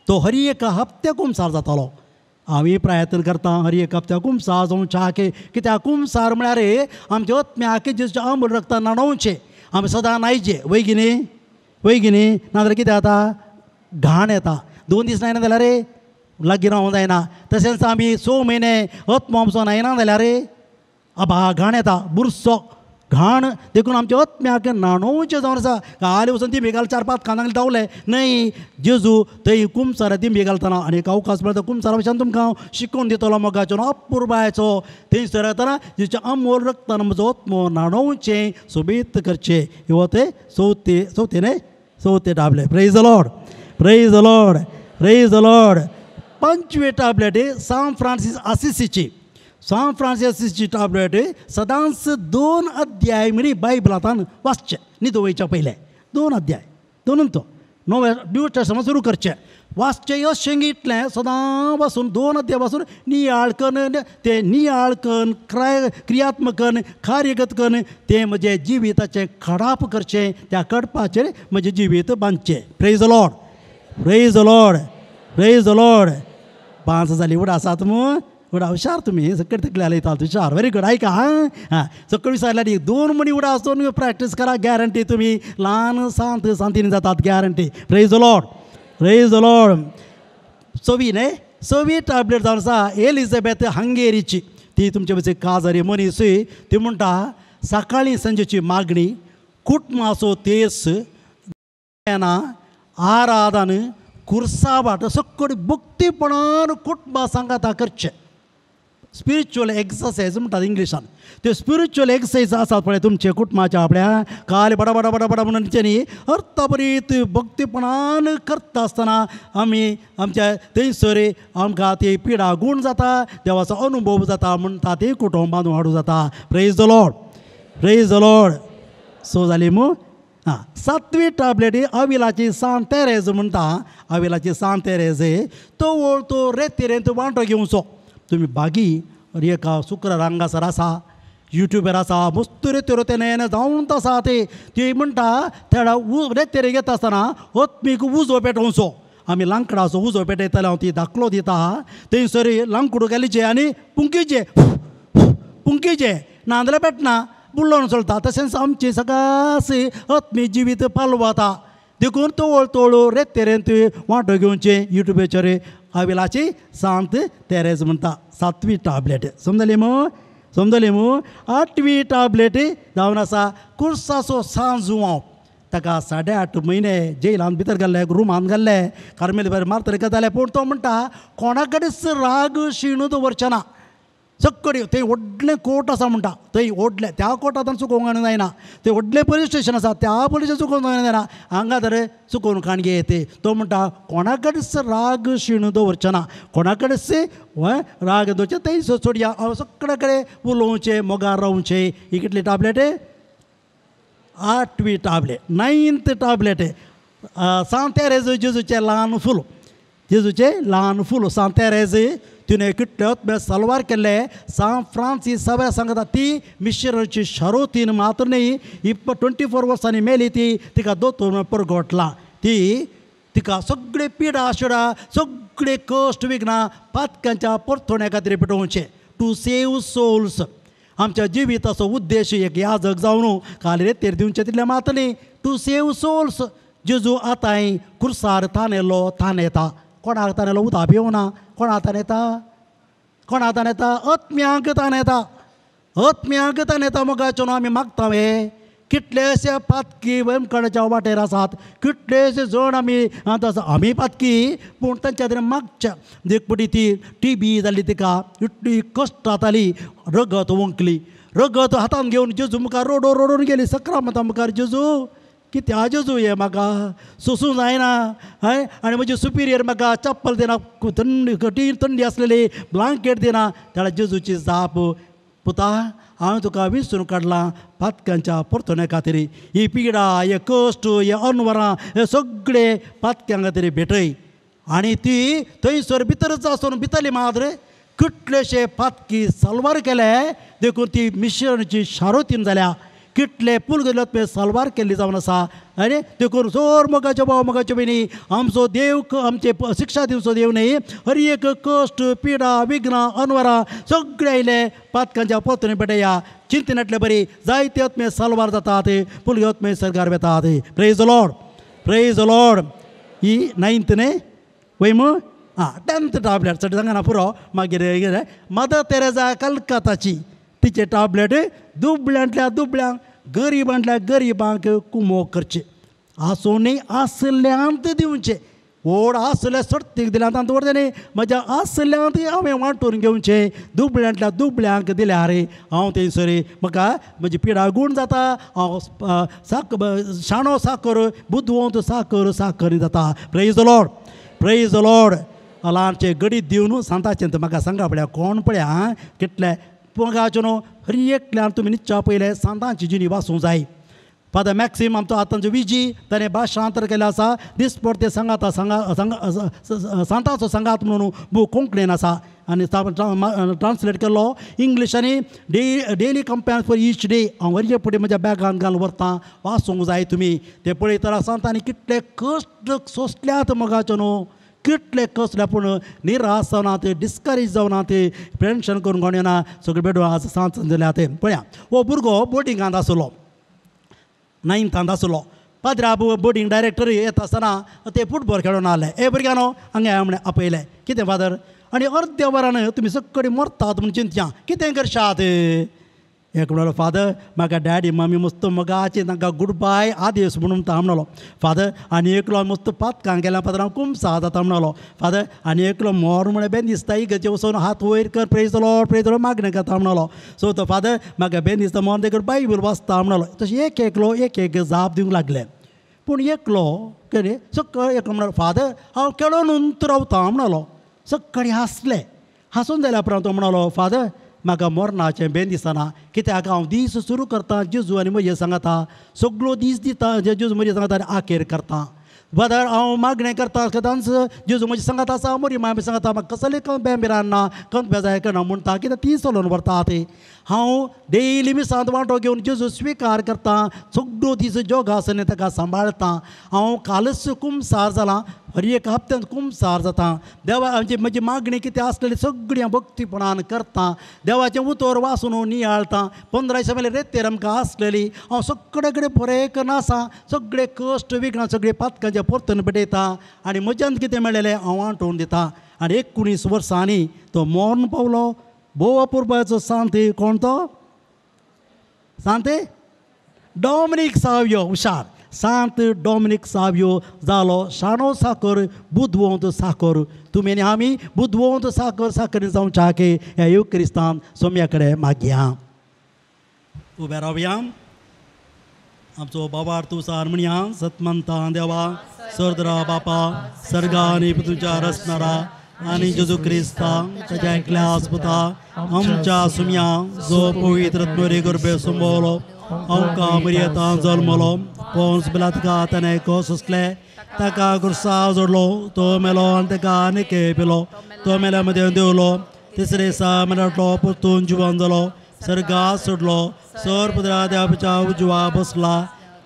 तो हर एका हप्त्या कुमसार जातालो. आमी प्रयत्न करता हर एक हप्त्या कुमसार जावच्या कित्याक कुमसार म्हळ्यार आमच्या आत्म्याक जेजूच्या अमूल रक्तान न्हाणोवचें आमी सदां न्हायचें वय की न्ही वय की न्ही नाजाल्यार कितें जाता घाण येता 2 दीस न्हायना जाल्यार लागीं रावंक जायना. तशेंच आमी 6 म्हयने आत्मो आमचो न्हायना जाल्यार आबा घाण येता बुरसो घाण देखून आमच्या आत्म्याक न्हाणोवचें जावन आसा. काल वचून दिंबी घाल 4-5 कानाक धांवले न्हय जेजू थंय कुमसार दिंबी घालतना आनी एक अवकाश मेळटा कुमसारा भशेन तुमकां हांव शिकोवन दितलो मोगाचो अपुरबायचो थंयसर येतना जेच्या अमोल रक्तान म्हजो आत्मो न्हाणोवचें सोबीत करचें हे तें चवथे चवथे न्हय चवथे टाबलेट. Praise the Lord, praise the Lord, praise the Lord. पंचवे टाबलेट सान फ्रांसीस आसिसीची सान फ्रांसीस आसिसीची टाबलेट सदांच 2 अध्याय म्हणी बायबलांतान वाचचें न्हिदो वयच्या पयलें 2 अध्याय दोनून तो नवें न्यू टेस्टमेंट सुरू करचें वाचचें अशें इतलें सदां बसून 2 अध्याय बसून नियाळ करून तें नियाळ करून क्रियात्मक करून कार्यगत करून तें म्हजें जिविताचें खडाप करचें त्या कडपाचेर म्हजें जिवीत बांदचें. Praise the Lord, praise the Lord, praise the Lord. 5 जाली उडा आसात मू उडा हुशार तुमी सकयल तकले येतात हुशार. Very good. आयका हां हां सकयल विचारल्यार 2 म्हणी उडा आसून प्रॅक्टीस करा गॅरंटी तुमी ल्हान सांत सांतीन जातात guarantee. Praise the Lord, praise the Lord. सवी न्हय सवी टॅबलेट जावन आसा एलिझाबेथ हंगेरीची ती तुमचे पयशे काजारी मनीसूय ती म्हणटा सकाळी सांजेची मागणी कुटुंबाचो तेस आराधन कुर्सावाट सगळी भक्तीपणान कुटुंबा सांगाता करचें. स्पिरिच्युअल एक्सरसायज म्हणटात इंग्लिशान त्यो स्पिरिच्युअल एक्सरसायज आसात पळय तुमचे कुटुंबाच्या आपल्या काल बडा बडा बडा बडा म्हणून न्ही अर्थापरीत भक्तीपणान करता आसतना आमी आमच्या थंयसर आमकां ती पिडा गूण जाता देवाचो अनुभव जाता म्हणटा ती कुटुंब बांदून हाडूं जाता. Praise the Lord, praise the Lord. So जाली मू आं 7वी टॅबलेट अविलाची सांत तेरेज म्हणटा अविलाची सांत तेरेज तवळ तो रेतेरेंत वांटो घेवचो. तुमी बागी एका शुक्रार हांगासर आसा युट्यूबर आसा मस्त रेते रोते नेन जावन आसा ते ती म्हणटा तेडा रेतेरे घेता आसतना आत्मीक उजो पेटोवचो. आमी लांकडाचो उजो पेटयताले हांव ती दाखलो दिता थंयसर लांकूड घालीचें आनी पुंकीचें पुंकीचें नाजाल्यार पेटना बुडलोन चलता. तशेंच आमचें सगळें आत्मीक जिवीत पालवता देखून तवळ तवळ रेतेरेंत वांटो घेवचें युट्यूबाचेर अविलाची सांत तेरेज म्हणटा 7वी टॅबलेट. समजली मू समजली मू. 8वी टॅबलेट जावन आसा कुर्साचो सांजुवांव. ताका 8.5 म्हयने जेलान भितर घाल्ले रुमान घाल्ले कार्मेल बरें मारतले जालें पूण तो म्हणटा कोणा कडेच राग शिणू दवरचें ना. सगळी थंय व्हडलें कोर्ट आसा म्हणटा थंय व्हडलें त्या कोर्टांत चुकोवंक जायना थंय व्हडलें पोलीस स्टेशन आसा त्या पोलीस चुकोवंक जायना हांगा तर चुकोवन काणगे येते. तो म्हणटा कोणा कडेच राग शिणू दवरचें ना कोणा कडेच राग दवरचें थंय सोडया हांव सगळे कडेन उलोवचें मोगार रावचें. ही कितली टॅबलेट 8वी टॅबलेट. 9th tablet सांत तेरेज जेजूचें ल्हान फूल जेजूचें ल्हान फूल सांत तेरेज तिणें कितले सलवार केल्ले सांत फ्रांसीस सगळ्या सांगता ती मिशनरीची शरोतीन मात्र न्ही ही 24 वर्सांनी मेली ती तिका दोतोर परगटला ती तिका सगळे पिडा शिडा सगळे कश्ट विघ्नां पातकांच्या परतोण्या खातीर पेटोवचें टू सेव सोल्स. आमच्या जिविताचो उद्देश एक याजक जावन काल रेतेर दिवचें तितलें मात्र न्ही टू सेव सोल्स. जेजू आतांय कुर्सार तानेलो तानेता कोणाक तानेलो उदक पिवना कोणा तानेता कोणा तानेता आत्म्यांक तानेता आत्म्यांक तानेता मोगाचो न्हू आमी मागता हे कितलेशे पातकी वयमकड्याच्या वाटेर आसात कितलेशे जण आमी आतां आमी पातकी पूण तांच्या खातीर मागच्या देखपटी ती टीबी जाल्ली तिका इतली कश्ट जाताली रगत ओंकली रगत हातान घेवन जेजू मुखार रोडो रोडून गेली सक्रामता मुखार जेजू कित्या जेजू हें म्हाका सोसूं जायना हय आनी म्हजे सुपिरियर म्हाका चप्पल दिना थंडी कठीण थंडी आसलेली ब्लांकेट दिना. त्या जेजूची जाप पुता हांवें तुका विसरून काडलां पातक्यांच्या परतोण्या खातीर ही पिडा हे कश्ट हे अनवरां हे सगळे पातक्यां खातीर भेटय. आनी ती थंयसर भितरच आसून भितरली मात्र कितलेशे पातकी सलवार केले देखून ती मिशनरीची शारोतीन जाल्या कितले पूल गेले पळय सलवार केल्ली जावन आसा. आनी देखून जोर मोगाच्यो भाव मोगाच्यो भयणी आमचो देव आमचे शिक्षा दिवचो देव न्ही हर एक कश्ट पिडा विघ्नां अनवरां सगळे आयले पातकांच्या परतून पेटया चिंतनातले बरी जायते आत्मे सलवार जातात पुलगे आत्मे सरकार वेतात. Praise the Lord, praise the Lord. He 9th न्ही वय मू आं 10th tablet चड सांगना पुरो मागीर मदर तेरेजा कलकत्ताची तिचे टॅबलेट दुबळ्यांतल्या दुबळ्यांक गरिबांतल्या गरिबांक कुमोक करचे आसूनय आसल्यांत दिवचें व्हड आसल्या सर्तीक दिल्या तांत व्हड न्ही म्हज्या आसल्यांत हांवें वांटून घेवचें दुबळ्यांतल्या दुबळ्यांक दिल्यार हांव थंयसर म्हाका म्हजी पिडा गूण जाता हांव साक शाणो साकर बुदवंत साकर साकर जाता. Praise the Lord, praise the Lord. ल्हानचें गडीत दिवन सांताचें म्हाका सांगा पळया कोण पळया आं कितले मोगाचो न्हू हर एकल्यान तुमी निश्चा पयलें सांतांची जिणी वाचूंक जाय. फादर मॅक्सिम आमचो आतांचो विजी ताणें भाशांतर केलें आसा दिसपडते सांगाता सांगा सांताचो सांगात म्हणून बूक कोंकणीन आसा आनी ट्रान्सलेट केल्लो इंग्लीश आनी daily companion for each day हांव वरये फुडें म्हज्या बॅगान घालून व्हरता वाचूंक जाय तुमी ते पळयतना सांतांनी कितले कश्ट सोंसल्यात मोगाचो न्हू कितले कसले पूण निराश जावना ते डिस्करेज जावना ते टेंशन करून कोण येना सगळे बेडू आज सांत जाल्या ते पळया हो भुरगो बोर्डिंगांत आसलो नायन्थांत आसलो पाद्रा बोर्डींग डायरेक्टर येता आसतना ते फुटबॉल खेळून आसले ए भुरग्यांनो हांगा या म्हणें आपयलें कितें फादर आनी अर्द्या वरान तुमी सगळीं मरतात म्हूण चिंतया कितें करशात एक म्हणलो फादर म्हाका डॅडी मम्मी मस्त मोगाची तांकां गुड बाय आदेस म्हणून ता म्हणलो फादर आनी एकलो मस्त पातकां गेल्या फादर हांव कुमसा जाता म्हणलो फादर आनी एकलो मोर म्हळ्यार बेन दिसता इगर्जे वचून हात वयर कर प्रेज लॉर्ड प्रेज लॉर्ड मागणें करता म्हणलो सो तो फादर म्हाका बेन दिसता मोर देखून बायबल वाचता म्हणलो तशें एक एकलो एक एक जाप दिवंक लागले पूण एकलो कितें सकाळी एकलो म्हणलो फादर हांव खेळोन रावता म्हणलो सकाळी हांसले हांसून जाल्या उपरांत तो म्हणलो फादर म्हाका मरणाचें बेन दिसना कित्याक हांव दीस सुरू करता जेजू आनी म्हजें सांगता सगळो दीस दिता जेजू म्हजें सांगता आनी आखेर करता फादर हांव मागणें करता सदांच जेजू म्हजें सांगता आसा मोरी माय सांगता म्हाका कसलें बें बिरान ना कंत बेजाय करना म्हणटा कित्याक ती चलोवन व्हरता ती हांव डेली मिसांत वांटो घेवन जेजू स्विकार करता सगळो दीस योगासने ताका सांबाळता हांव कालच कुमसार जालां हर एक हप्त्यांत कुमसार जाता देवा आमची म्हजी मागणी कितें आसलेली सगळी हांव भक्तीपणान करता देवाचें उतर वाचून नियाळता 15 दिसां मेरेन रेतेर आमकां आसलेली हांव सगळे कडेन बरें करून आसा सगळे कश्ट विघ्न सगळे पातकांचे परतून पेटयता आनी म्हज्यान कितें मेळ्ळें हांव वांटून दिता आनी 19 वर्सांनी तो मरण पावलो भोव अपुरबायेचो सांत कोण तो सांत डॉमिनीक सावयो हुशार सांत डॉमिनीक सावयो जालो शाणो साकर बुदवंत साकर तुमी आनी आमी बुदवंत साकर साकर जावच्या की ह्या येवक्रिस्तान सोम्या कडेन मागया उबे रावया आमचो बाबार तूं सार म्हणया सतमंता देवा सरदरा बापा सर्गा आनी तुमच्या रचणारा आनी जेजू क्रिस्ता ताच्या एकल्या आस्पुता आमच्या सुम्या जो पवित्र आत्मरे गर्भे संभवलो आमकां मरियेंत जल्मलो पोंस बलात्कार ताणें सोंसले ताका खुर्सा जोडलो तो मेलो आनी ताका निके पिलो तो मेल्या मदें देंवलो तिसरे दिसा मेळटलो परतून जिवन जालो सर्गात सोडलो सर पुत्रा देवाच्या उजवा बसला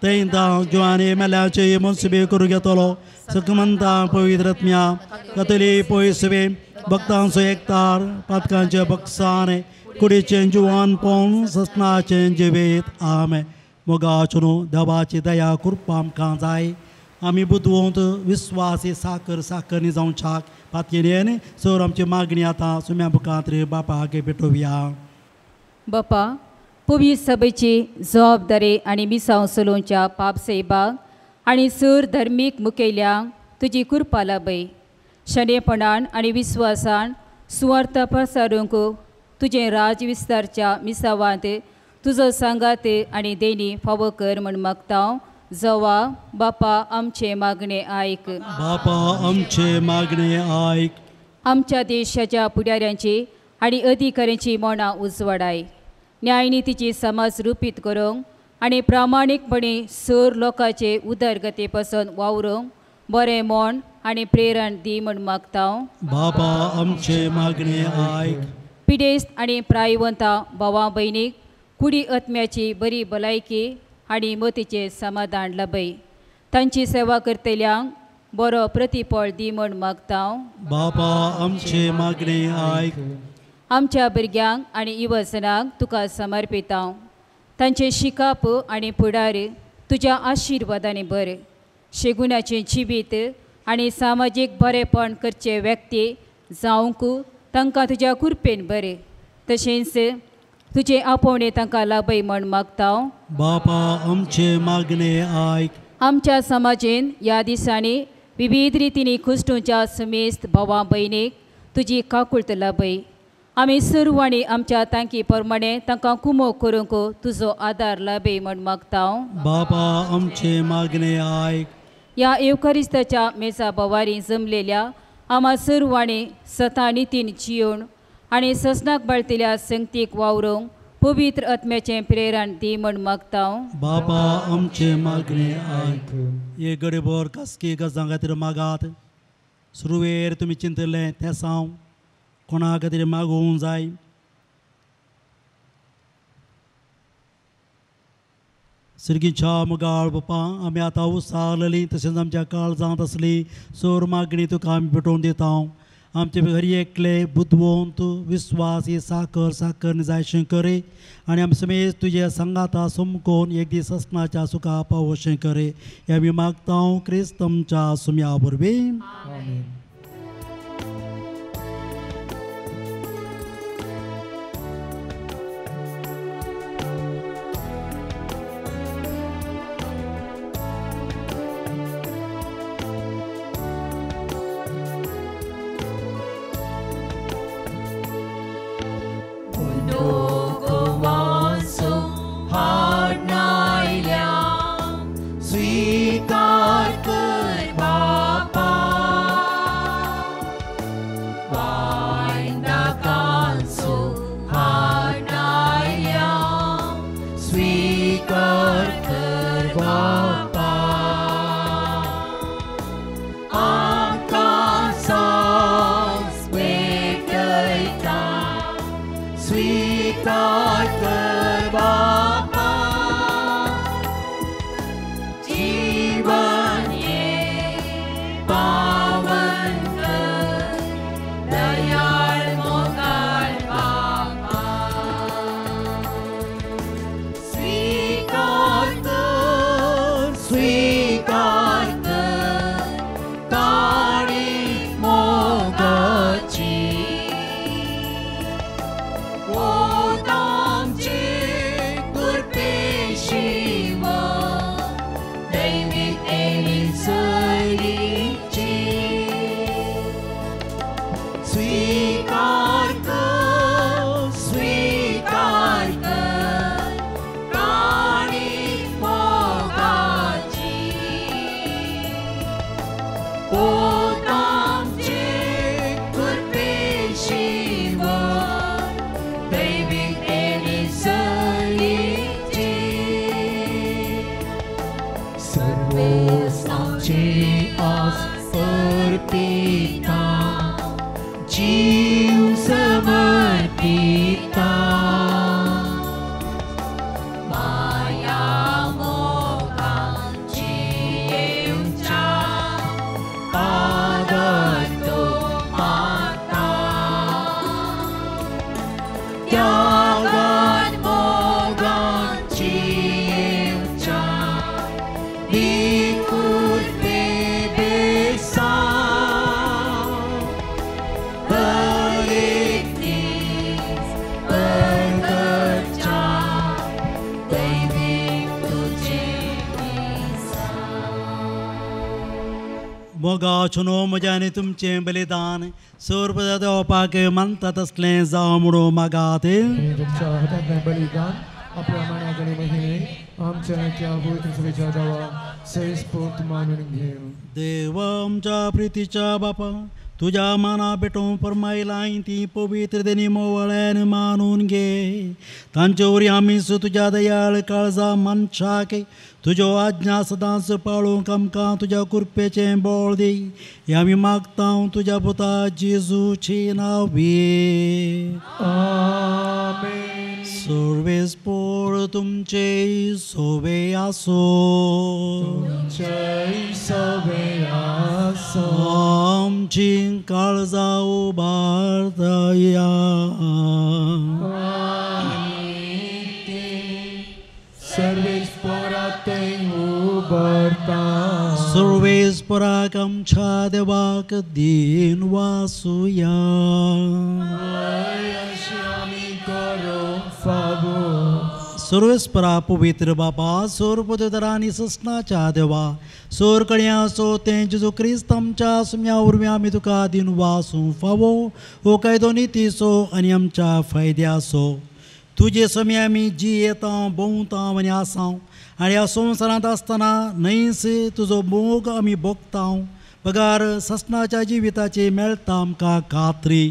थंय जिवानी मेल्याचे मनसुबे करूंक येतलो सकमंता पवित्र आत्म्या कतली पयसवे भक्तांचो एकतार पातकांचे बक्षाने कुडीचें जिवन पोवन ससनाचें जिवीत आमेन. मोगाचो न्हू देवाची दया कृपा आमकां जाय आमी बुदवंत विस्वासी साकर साकरनी जावच्याक पातयेन सर आमची मागणी आतां सुम्या मुखार रे बापाक भेटोवया. बापा पवित्र सभेची जबाबदारी आनी मिसांव चलोवच्या पापसेबाक आनी सर धर्मीक मुखेल्यांक तुजी कृपा लाभय शणेपणान आनी विस्वासान सुवार्थ प्रसारूंक तुजें राज विस्तारच्या मिसावांत तुजो सांगात आनी देणी फावो कर म्हण मागता. जवा बापा आमचें मागणें आयक. बापा आमचें मागणें आयक. आमच्या देशाच्या फुडाऱ्यांची आनी अधिकाऱ्यांची मनां उजवाडाय न्यायनितीची समाज रुपीत करूंक आनी प्रामाणीकपणे सर लोकांचे उदरगती पासून वावरूंक बरें मन आनी प्रेरण दी म्हण मागता. बाबा आमचें मागणें आयक. पिडेस्त आनी प्रायवंता भावा भयणीक कुडी आत्म्याची बरी भलायकी आनी मतीचें समाधान लाभय तांची सेवा करतल्यांक बरो प्रतिफळ दी म्हण मागता. बाबा आमचें मागणें आयक. आमच्या भुरग्यांक आनी युवजनांक तुका समर्पिता तांचें शिकाप आनी फुडार तुज्या आशिर्वादांनी भर शेगुणाचें जिवीत आनी सामाजीक बरेपण करचे व्यक्ती जावंक तांकां तुज्या कृपेन बरें तशेंच तुजें आपोवणें तांकां लाभय म्हण मागता. बापा आमचें मागणें आयक. आमच्या समाजेन ह्या दिसांनी विविध रितींनी खुस्टूच्या समेस्त भावा भयणीक तुजी काकुळट लाभय आमी सर्वांनी आमच्या तांकी प्रमाणे तांकां कुमो करूंक तुजो आदार लाभय म्हण मागता. बापा आमचें मागणें आयक. ह्या येवकारिस्ताच्या मेजा बवारी जमलेल्या आमा सर्वांनी सता नितीन जियोवन आनी ससनाक बाळतिल्या संगतीक वावरूंक पवित्र आत्म्याचें प्रेरण दी म्हण मागता. बाबा आमचे मागणे आयक. हे गडीभर खासगी गजां खातीर मागात. सुरवेर तुमी चिंतलें तें साव कोणा खातीर मागोवंक जाय. सिरगीच्या मुगाळ बापा आमी आतां उसारलेली तशेंच आमच्या काळजांत आसली सोर मागणी तुका आमी भेटोवन दिता. आमचे हर एकले बुदवंत विस्वासी साकर साकर जायशें करे आनी आमी समेज तुजे सांगाता समकोन एक दीस असणाच्या सुखा पावोशें करे हे आमी मागता क्रिस्त आमच्या सुम्या वरवीं. मोगाचो म्हज्या आनी तुमचें बलिदान सर्व देवपाक मानता तसलें जावं म्हणून मागात. तुमच्या हातांतलें बलिदान आपल्या मानाक आनी महिमेक आमच्या त्या पवित्र सभेच्या देवा सयस्फूर्त मानून घेवं. देव आमच्या प्रितीच्या बापा तुज्या माना भेटोवंक फर्मायलाय ती पवित्र देणी मोवळ्यान मानून घे. तांचे वरी आमी तुज्या दयाळ काळजा मनशाक तुज्यो आज्ञा सदांच पाळूंक आमकां तुज्या कृपेचें बळ दी. हें आमी मागता तुज्या पुता जेजूची नांवी. आमेन. सर्वेस्पोर तुमचे सोवे आसो. तुमचे सोवे आसो. आमची काळजा उबारतया. सर्वेस्पोराक आमच्या देवाक दीन वासुया. सर्वेस्परा पवित्र बापा सोर आनी ससनाच्या देवा सोर कळयां सो तें जेजू क्रिस्त आमच्या सुम्या वरवीं आमी तुका दीन वासूं फावो हो कायदो नितीचो आनी आमच्या फायद्याचो. तुजे समी आमी जियेता भोंवता आनी आसाव आनी ह्या संवसारांत आसतना न्हयच तुजो मोग आमी भोगता बगार ससनाच्या जिविताची मेळटा आमकां खात्री.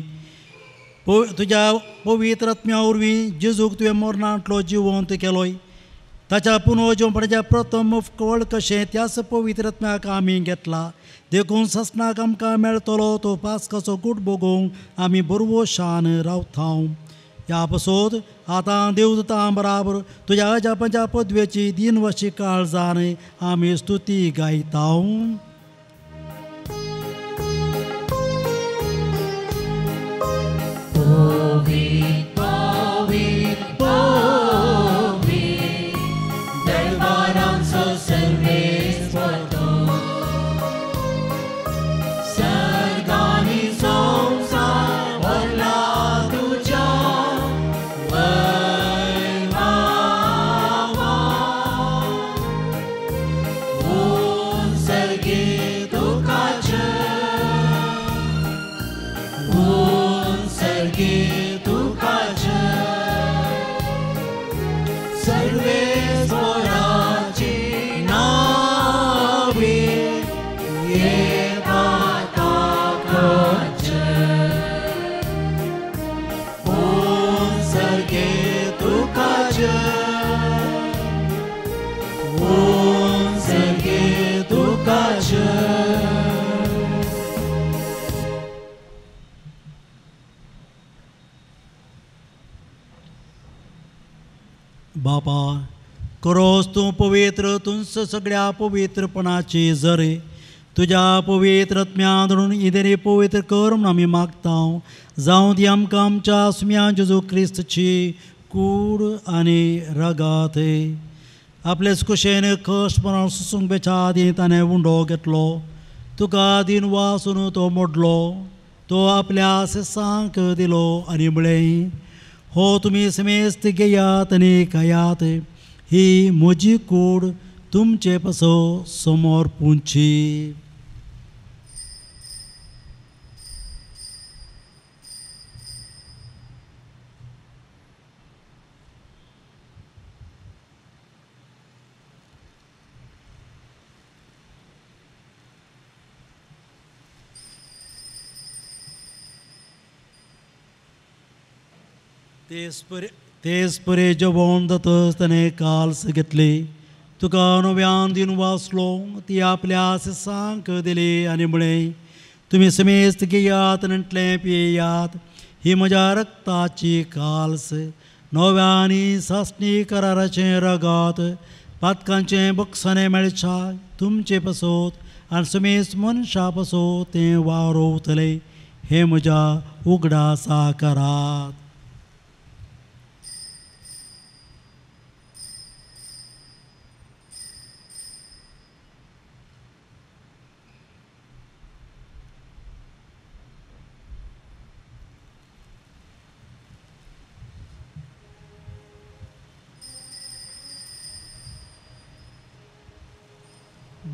तुज्या पवित्र आत्म्या वरवीं जेजूक तुवें मरणांतलो जिवंत केलोय. ताच्या पुनर्जिवपणाच्या प्रथम फळ कशें त्याच पवित्र आत्म्याक आमी घेतला. देखून ससनाक आमकां मेळटलो तो पास्काचो गूट भोगूंक आमी बरवशान रावता. ह्या पसोत आतां देवदूतां बराबर तुज्या अजापाच्या पदवेची दिनवशी काळजान आमी स्तुती गायता. बापा करोस तूं पवित्र तुंस सगळ्या पवित्रपणाची जरे तुज्या पवित्र आत्म्या धरून इदेरी पवित्र कर म्हूण आमी मागता. जावं ती आमकां आमच्या सुम्या जेजू क्रिस्तची कूड आनी रगात. आपलेच कुशेन कश्ट मरण सुसूंक बेच्या आदीं ताणें उंडो घेतलो. तुका दिन वासून तो मोडलो. तो आपल्या सेसांक दिलो आनी म्हळें, हो तुमी समेस्त घेयात आनी खायात. ही म्हजी कूड तुमचे पासो समोर पुंची. तेच परे जेवण जातच ताणें काल्स घेतली. तुका नव्यान दिन वाचलो. ती आपल्या सेसांक दिली आनी म्हळें, तुमी समेस्त घेयात आनी पियेयात. ही म्हज्या रक्ताची काल्स, नव्या आनी सासणी कराराचें रगत, पातकांचें बक्षाणें मेळच्या तुमचे पासत आनी समेस्त मनशां पासत तें वावरवतलें. हें म्हज्या उगडासा करात.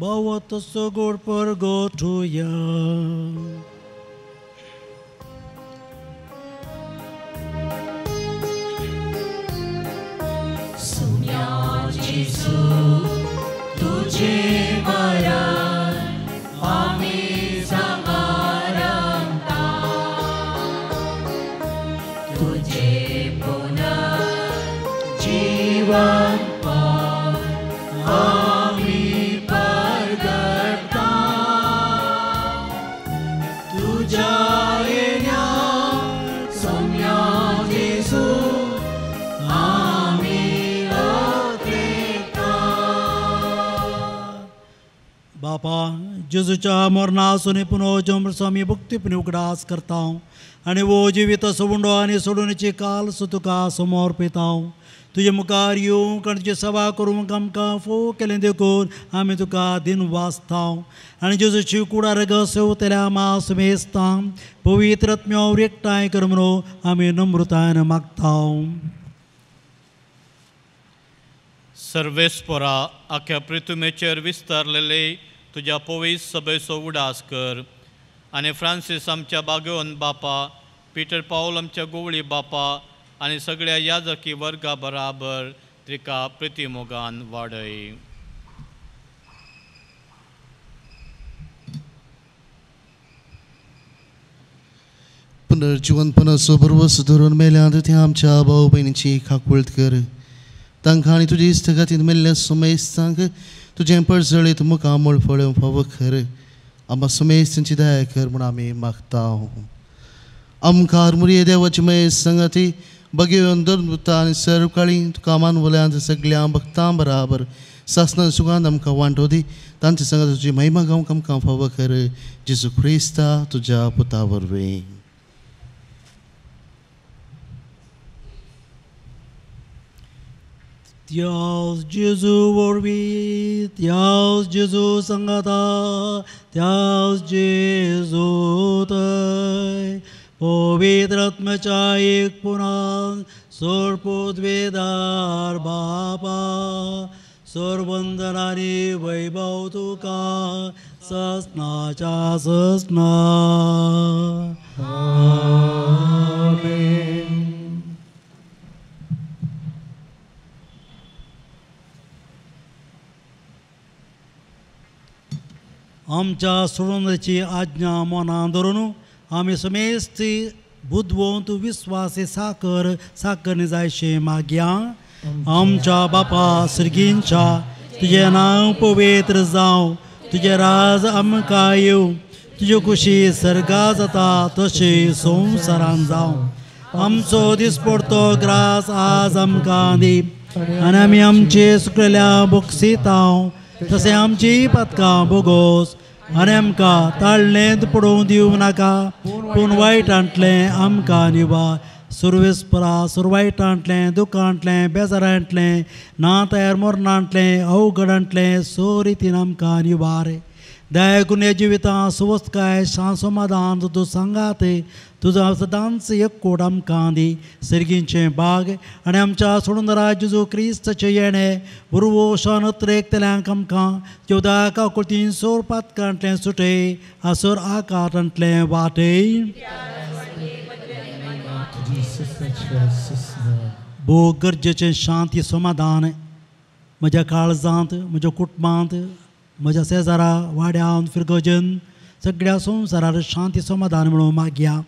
भवत सगोड परगोठुया. सुम्या जेजू तुझे मरण आमी समारंभता. तुझे पुनर्जीवन आमी परगटता. तुझ्या येण्या सुम्या जेजू आमी अत्रेता. बापा जेजूच्या मरणासून पुनर्जन्म आमी भक्तीपणी उगडास करता आनी वो जिवीत उंडो आनी सोडूनची काल्स तुका समर्पिता. तुजे मुखार येवंक आनी तुजी सेवा करूंक आमकां फोव केलें देखून आमी तुका दिन वाचता. आनी जेजूची कुडार सेवतल्या मास मेस्ता पवित्र आत्म्यावर एकठांय कर म्हणून आमी नम्रतायेन मागता. सर्वेस्परा आख्या पृथ्वीचेर विस्तारलेले तुज्या पवित्र सभेचो उडास कर आनी फ्रांसीस आमच्या बागेवन बापा, पिटर पावल आमच्या गोवळी बापा आनी सगळ्या याजकी वर्गा बराबर त्रिका प्रितीमोगान वाडय. पुनर्जिवनपणाचो भरवंसो धरून मेल्यांत ते आमच्या भाव भयणीची काकुळट कर. तांकां आनी तुजे इश्टगातीन मेल्ल्या सुमेस्तांक तुजें परजळीत मुखामळ पळोवंक फावो कर. आमकां सुमेस्तांची दया कर म्हूण आमी मागता. आमकां आरमुरी देवाची मये संगाती बगेवन दरता आनी सर्वकाळी तुका मानवल्यांत सगळ्या भक्तां बराबर सासना सुखान आमकां वांटो दी. तांचे संगात तुजी महिमा गावंक आमकां फावो कर. जेजू क्रिस्ता तुज्या पुता वरवीं. त्यास जेजू वरवीं, त्यास जेजू संगाता, त्यास जेजू थंय पवित्र आत्म्याच्या एक पुनान सोरपोदवेदार बापा सोरवंदनानी वैभव तुका ससनाच्या ससना. आमेन. आमच्या सोडून आज्ञा मनान धरून आमी समेस्त बुदवंत विस्वासी साकर साकर जायशे मागया. आमच्या बापा सर्गींच्या तुजें नांव पवित्र जावं, तुजें राज आमकां येवं, तुज्यो खुशी सर्गा जाता तशी संवसारान जावं. आमचो दिसपडतो ग्रास आज आमकां दी आनी आमी आमचे सुकलेल्या बोक्सितांव तशें आमची पातकां बोगोस आनी आमकां ताळणेंत पडोवंक दिवं नाका, पूण वायटांतलें आमकां निवा. सुरवेस्परा सुरवायटांतलें दुकांतलें बेजारांतलें ना तयार मरणांतलें अवघडांतलें सो रितीन आमकां निवार. दया करून ह्या जिवितां सुवस्थकाय शांत समाधान तूं सांगात तुजो सदांच एकवट आमकां दी. सर्गींचें बाग आनी आमच्या सोडून जेजू क्रिस्ताचें येणें बुरवो शान अत्रेकतल्यांक आमकां चवदा काकुळतीन सोर पातकांतलें सुटय आसोर आकारांतलें वाटय. भोव गरजेचें शांती समाधान म्हज्या काळजांत, म्हज्या कुटुंबांत, म्हज्या शेजारा वाड्यान फिरगजन सगळ्या संवसारार शांती समाधान म्हणून मागया.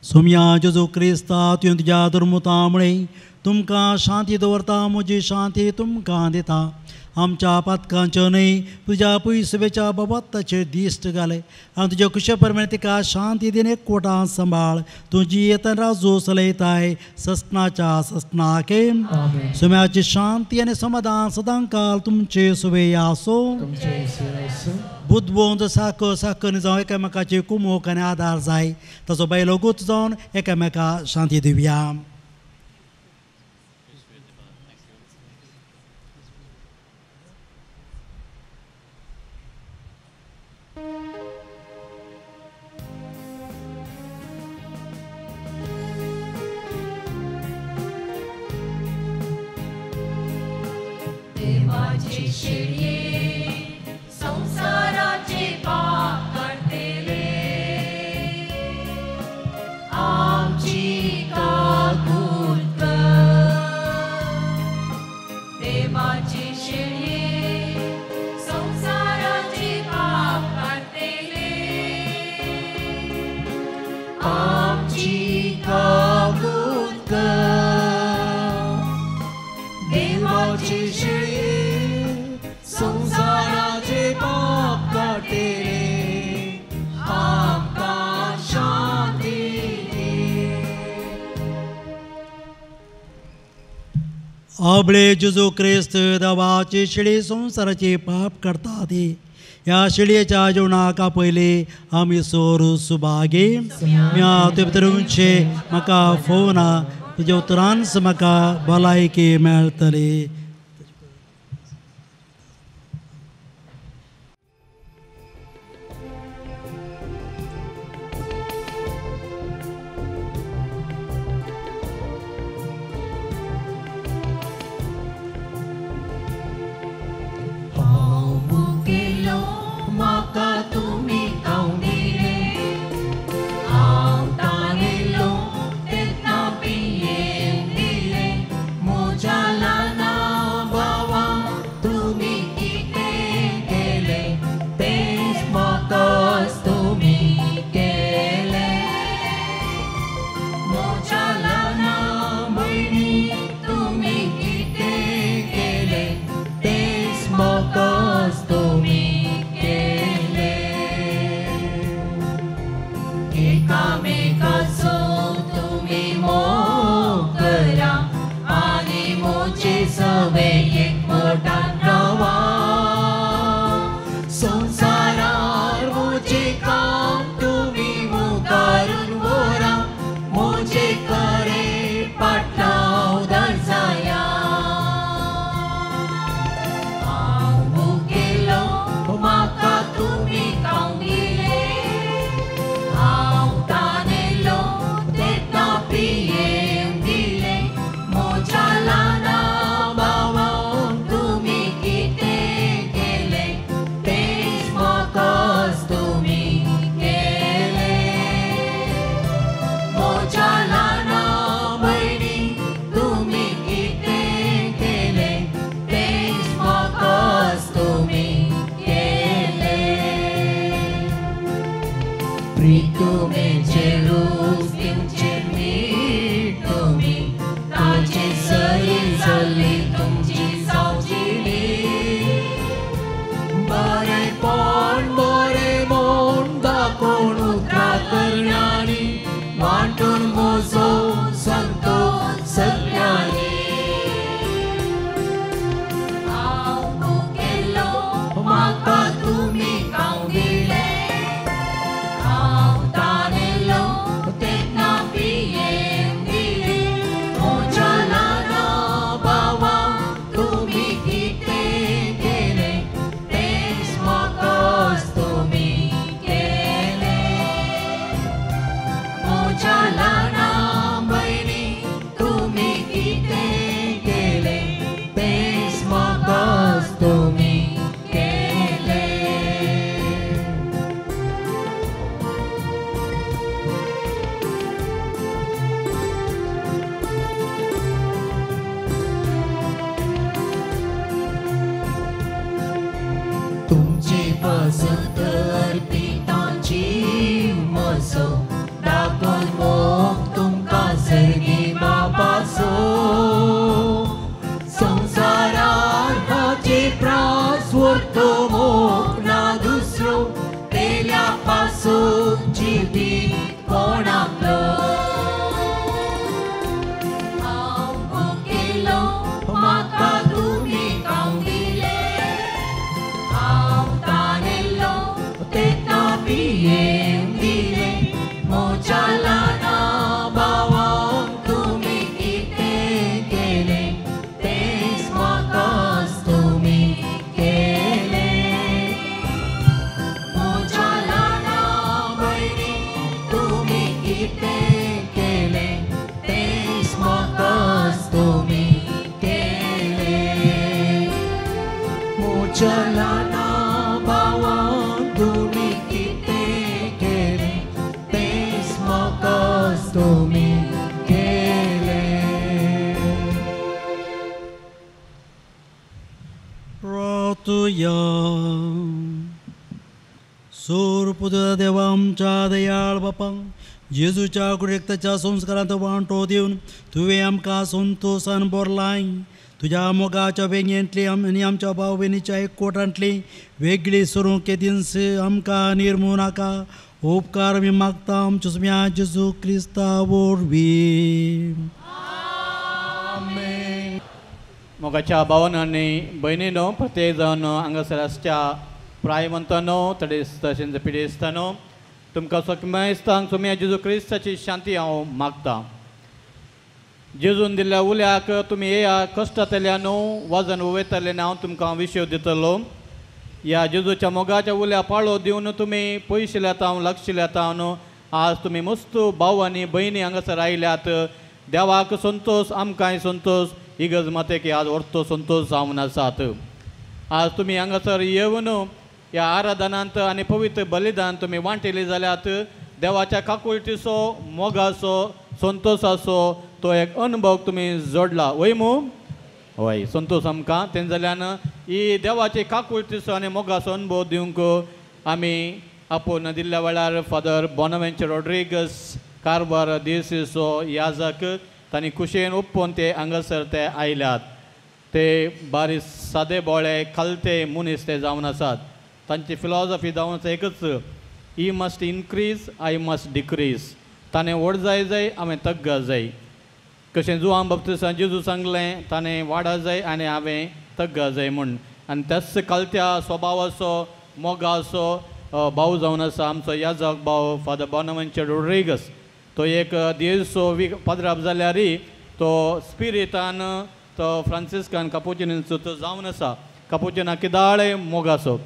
सोम्या जेजू क्रिस्ता तुवें तुज्या धर्मुता म्हळें तुमकां शांती दवरता, म्हजी शांती तुमकां दिता. आमच्या पातकांच्यो न्हय तुज्या पयसुवेच्या बाबताचेर दिश्ट घाले आनी तुज्या कुशे प्रमाणे तिका शांती दिन एकवटान सांबाळ. तुजी येतना राजू चलयताय ससनाच्या ससनाके. सुम्याची शांती आनी समाधान सदांकाल तुमचे सुवे आसो. बुदवंत साकर साकर जावन एकामेकाची कुमोक आनी आदार जाय ताचो बायलो गूत जावन एकामेका शांती दिवया. संसाराचे पाप काडटले आमची काकूट कर. देवाची शेळये संसाराचे पाप काडटले आमची काकूट कर. देवाची शेळये संसाराचे पाप काडटले आमकां शांती दी. आबळे जेजू क्रिस्त देवाची शेळी संवसाराचे पाप करता ती ह्या शेळयेच्या जेवणाक पयलीं आमी सोर सुभागी. म्या तुवें भितर उंचे म्हाका फोवना तुज्या उतरानच म्हाका भलायकी मेळटली. म्हाका तुमी खावंक दिलें, हांव तानेलो तेन्ना पियेवंक दिलें, म्हज्या ल्हाना प्रितुमेचे रूस दिवचे मीठ तुमी ताचे सरी जाल्ली तुमची सावजिणी बरेपण बरें म्हूण दाखोवन उतरां करण्यांनी वांटून म्हजो संतोश सगळ्यांनी. हांव भुकेल्लो म्हाका तुमी खावंक दिलें, हांव तानेल्लो तेन्ना पियेवंक दिलें. म्हज्या ल्हाना भावाक तुमी कितें केलें तेंच म्हाकाच तुमी केलें. म्हज्या ल्हाना भयणीक तुमी कितें केलें तेंच म्हाकाच तुमी केलें. तुमचे पासत अर्पितां जीव म्हजो दाखोवन मोग तुमकां सर्गी बापाचो. संवसारार हाचे प्रास व्हरतो मोग ना दुसरो तेल्या पासून जिवीत कोणाकलो. हांव भुकेल्लो म्हाका तुमी खावंक दिलें, हांव तानेल्लो तेन्ना पियेवंक दिलें. म्हज्या ल्हाना भावाक तुमी कितें केलें तेंच म्हाकाच तुमी केलें. म्हज्या ल्हाना भयणीक तुमी कितें केलें तेंच म्हाकाच तुमी केलें. म्हज्या ल्हाना भावाक तुमी कितें केलें तेंच म्हाकाच तुमी केलें. रातुया. सोर देवा आमच्या दयाळ बापा जेजूच्या कुडीक संस्कारांत वांटो दिवन तुवें आमकां संतोशान भरलाय. तुज्या मोगाच्या वेंगेंतली आनी आमच्या भाव भयणीच्या एकवटांतली वेगळी सरूंक केदींच आमकां निर्मू नाका. उपकार आमी मागता आमच्या सुम्या जेजू क्रिस्ता वरवीं. मोगाच्या भावन आनी भयणीनो, प्रत्येक जावन हांगासर आसच्या प्रायवंतानो तशेंच पिडेस्तानो, तुमकां सगळ्यांक सुम्या जेजू क्रिस्ताची शांती हांव मागता. जेजून दिल्ल्या उल्याक तुमी येया कश्टांतल्यान वजन उवयतल्यान हांव तुमकां विशय दितलो. ह्या जेजूच्या मोगाच्या उल्या पाळो दिवन तुमी पयशिल्ल्या हांव लागशिल्ल्या हांव आज तुमी मस्त भाव आनी भयणी हांगासर आयल्यात. देवाक संतोश, आमकांय संतोश, इगर्ज माते की आज orto संतोश जावन आसात. आज तुमी हांगासर येवन ह्या आराधनांत आनी पवित्र बलिदान तुमी वांटेली जाल्यात देवाच्या काकुळटीचो, मोगाचो, संतोशाचो तो एक अनुभव तुमी जोडला वय मू? हय, संतोश आमकां तें जाल्यान ही देवाची काकुळटीचो आनी मोगाचो अनुभव दिवंक आमी आपोवन दिल्ल्या वेळार फादर बोनावेंचर रॉड्रिगस कारवार दिवसीचो याजक तांणी खुशयेन उप्पोवन ते हांगासर ते आयल्यात. ते बारीक सादे बोळे खालते मनीस ते जावन आसात. तांची फिलॉसॉफी जावन आसा एकच, he must increase I must decrease. ताणें व्हड जाय जाय, हांवें तग्ग जाय. कशें जुवान बाप्तिस्तान जेजू सांगलें ताणें वाडा जाय आनी हांवें तग्ग जाय म्हूण. आनी त्याच खालत्या स्वभावाचो मोगाचो भाव जावन आसा आमचो याजक भाव फादर बोनावेंचर रॉड्रिगस. तो एक देसो पदराप जाल्यार तो स्पिरितान तो फ्रांसिस्कान कापुचिनीचो तो जावन आसा. कापुचिना किदाळे मोगाचो.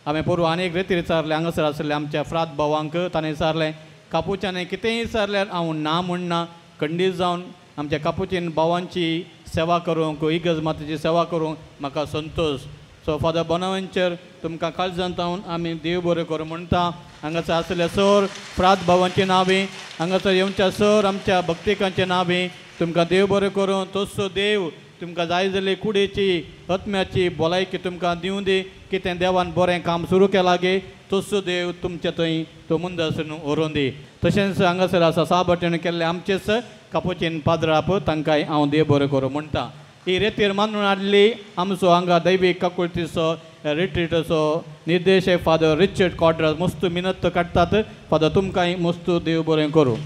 हांवें पोरूं आनी एक रेतीर विचारलें हांगासर आसलें आमच्या फ्रात भावांक, ताणें विचारलें कापुच्याने कितेंय विचारल्यार हांव ना म्हणना, खंडीत जावन आमच्या कापुचीन भावांची सेवा करूंक, इगर्ज मातेची सेवा करूंक म्हाका संतोश. सो फादर बोनावेंचर तुमकां काळजांत हांव आमी देव बरें करूं म्हणटा. हांगासर आसल्या सर फ्रात भावांची नांवी, हांगासर येवच्या सर आमच्या भक्तिकांचे नांवी तुमकां देव बरें करूं. तसो देव तुमकां जाय जाल्ली कुडीची आत्म्याची भलायकी तुमकां दिवं दी. कितें देवान बरें काम सुरू केलां गे तसो देव तुमचे थंय तो मुंदासून व्हरून दी. तशेंच हांगासर आसा साबटेन केल्ले आमचेच कापुचीन पाद्राप तांकांय हांव देव बरें करूं म्हणटा. ही रेतीर मानून हाडली आमचो हांगा दैवीक काकुळतीचो रिट्रीटाचो निर्देशक फादर रिचर्ड कॉड्रास मस्त मिनत काडटात. फादर तुमकांय मस्त देव बरें करूं.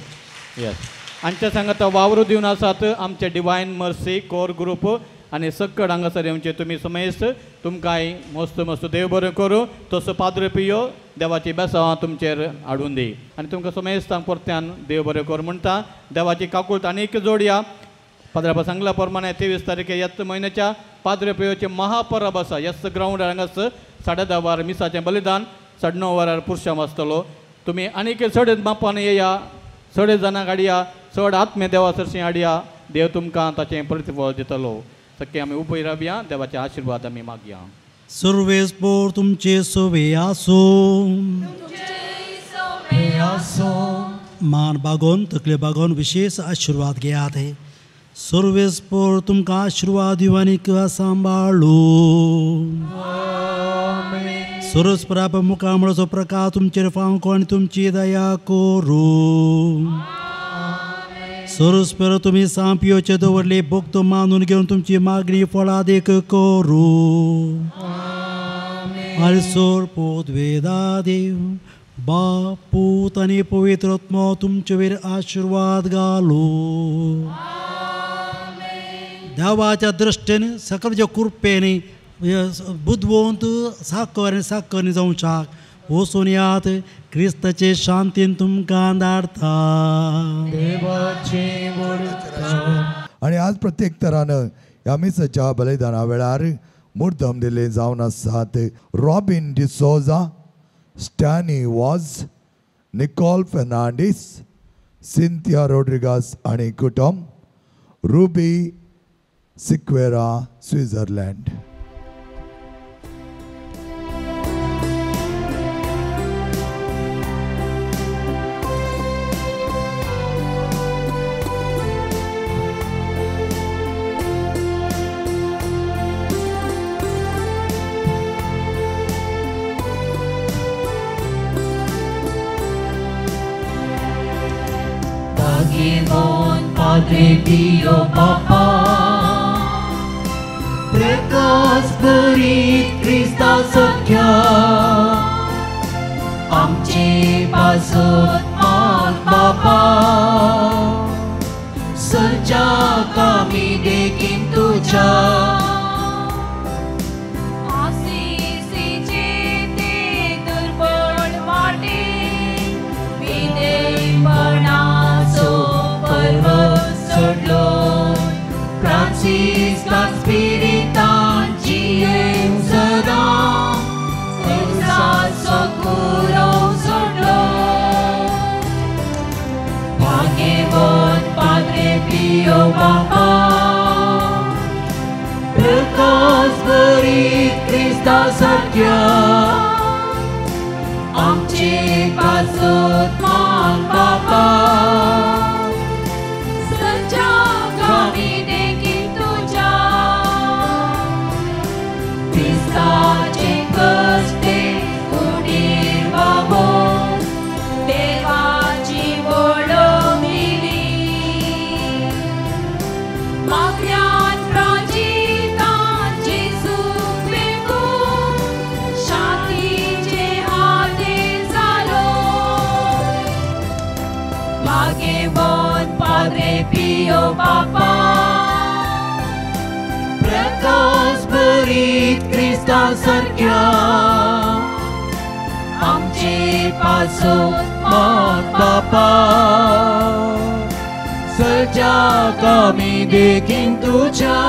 येस, आमच्या सांगाता वावरू दिवन आसात आमचे डिवायन मर्सी कोर ग्रुप आनी सक्कड हांगासर येवचे तुमी समेस्त तुमकांय मस्त मस्त देव बरें करूं. तसो पाद्र पियो देवाची बेसांव तुमचेर हाडून दी आनी तुमकां समेस्तांक परत्यान देव बरें करूं म्हणटा. देवाची काकूळत आनीक जोडया. पाद्रापा सांगला प्रमाणे 23 तारखे ह्याच म्हयन्याच्या पाद्र पियोचे महापरब आसा. ह्याच ग्रावंडार हांगासर 10:30 वरार मिसाचें बलिदान, 9:30 वरार पुरशांव आसतलो. तुमी आनीक चड मापान येया, चड जाणां हाडया, चड आत्मे देवा सरशीं हाडया. देव तुमकां ताचें प्रतिफळ दितलो. सगळे आमी उबय रावया, देवाचे आशिर्वाद आमी मागया. सुर्वेस पोर तुमचे सोवे आसूं, मान बागोवन तकले बागोवन विशेष आशिर्वाद घेयात. सुर्वेस पोर तुमकां आशिर्वाद दिवं आनी सांबाळू. सुरस पराप मुखामळाचो प्रकाश तुमचेर फावको आनी तुमची दया करूं. सुरस पर तुमी सांपयोचे दवरले भक्त मानून घेवन तुमची मागणी फळादीक करूं. आनी सोर पूत वेदा देव बाप पूत आनी पवित्र आत्मो तुमचे वयर आशिर्वाद घालूं. देवाच्या दृश्टीन सकलच्या कृपेन बुदवंत साकर आनी साकरणी जावच्याक वचून यात. क्रिस्ताचे शांतीन तुमकां धाडता. आनी आज प्रत्येक तरान ह्या मिसाच्या बलिदाना वेळार मुर्दम दिल्ले जावन आसात Robin D'Souza, Stany Vaz, Nicole Fernandes, Cynthia Rodrigues आनी कुटुंब, ruby Sequeira, Switzerland. Padre Pio Papa, Prakash भरीत क्रिस्ता सख्या, आमचे पासत माग बापा, सज्जा कामी देखीन तुझ्या. आसिसीचे ते दुर्बळ वाटे, विनयपणाचो पर्व सोडलो, फ्रांसिस्कान स्पिरितान जियेवन सदां संवसाराचो कुरोव सोडलो. भाग्यवंत पाद्रे पियो बापा, प्रकाश भरीत क्रिस्ता सारक्या, आमचे पासत माग बापा, सज्जा गामी देखीन तुझ्या. क्रिस्ताचे कश्टे उणीर बाबो, देवाची वळख दिली, मागण्यान प्राजितान जेजूक वेगून शांतीचे हाते जालो. भाग्यवंत पाद्रे पियो बापा, प्रकाश भरीत क्रिस्ता सारक्या, आमचे पासत माग बापा, सज्जा कामी देखीन तुझ्या.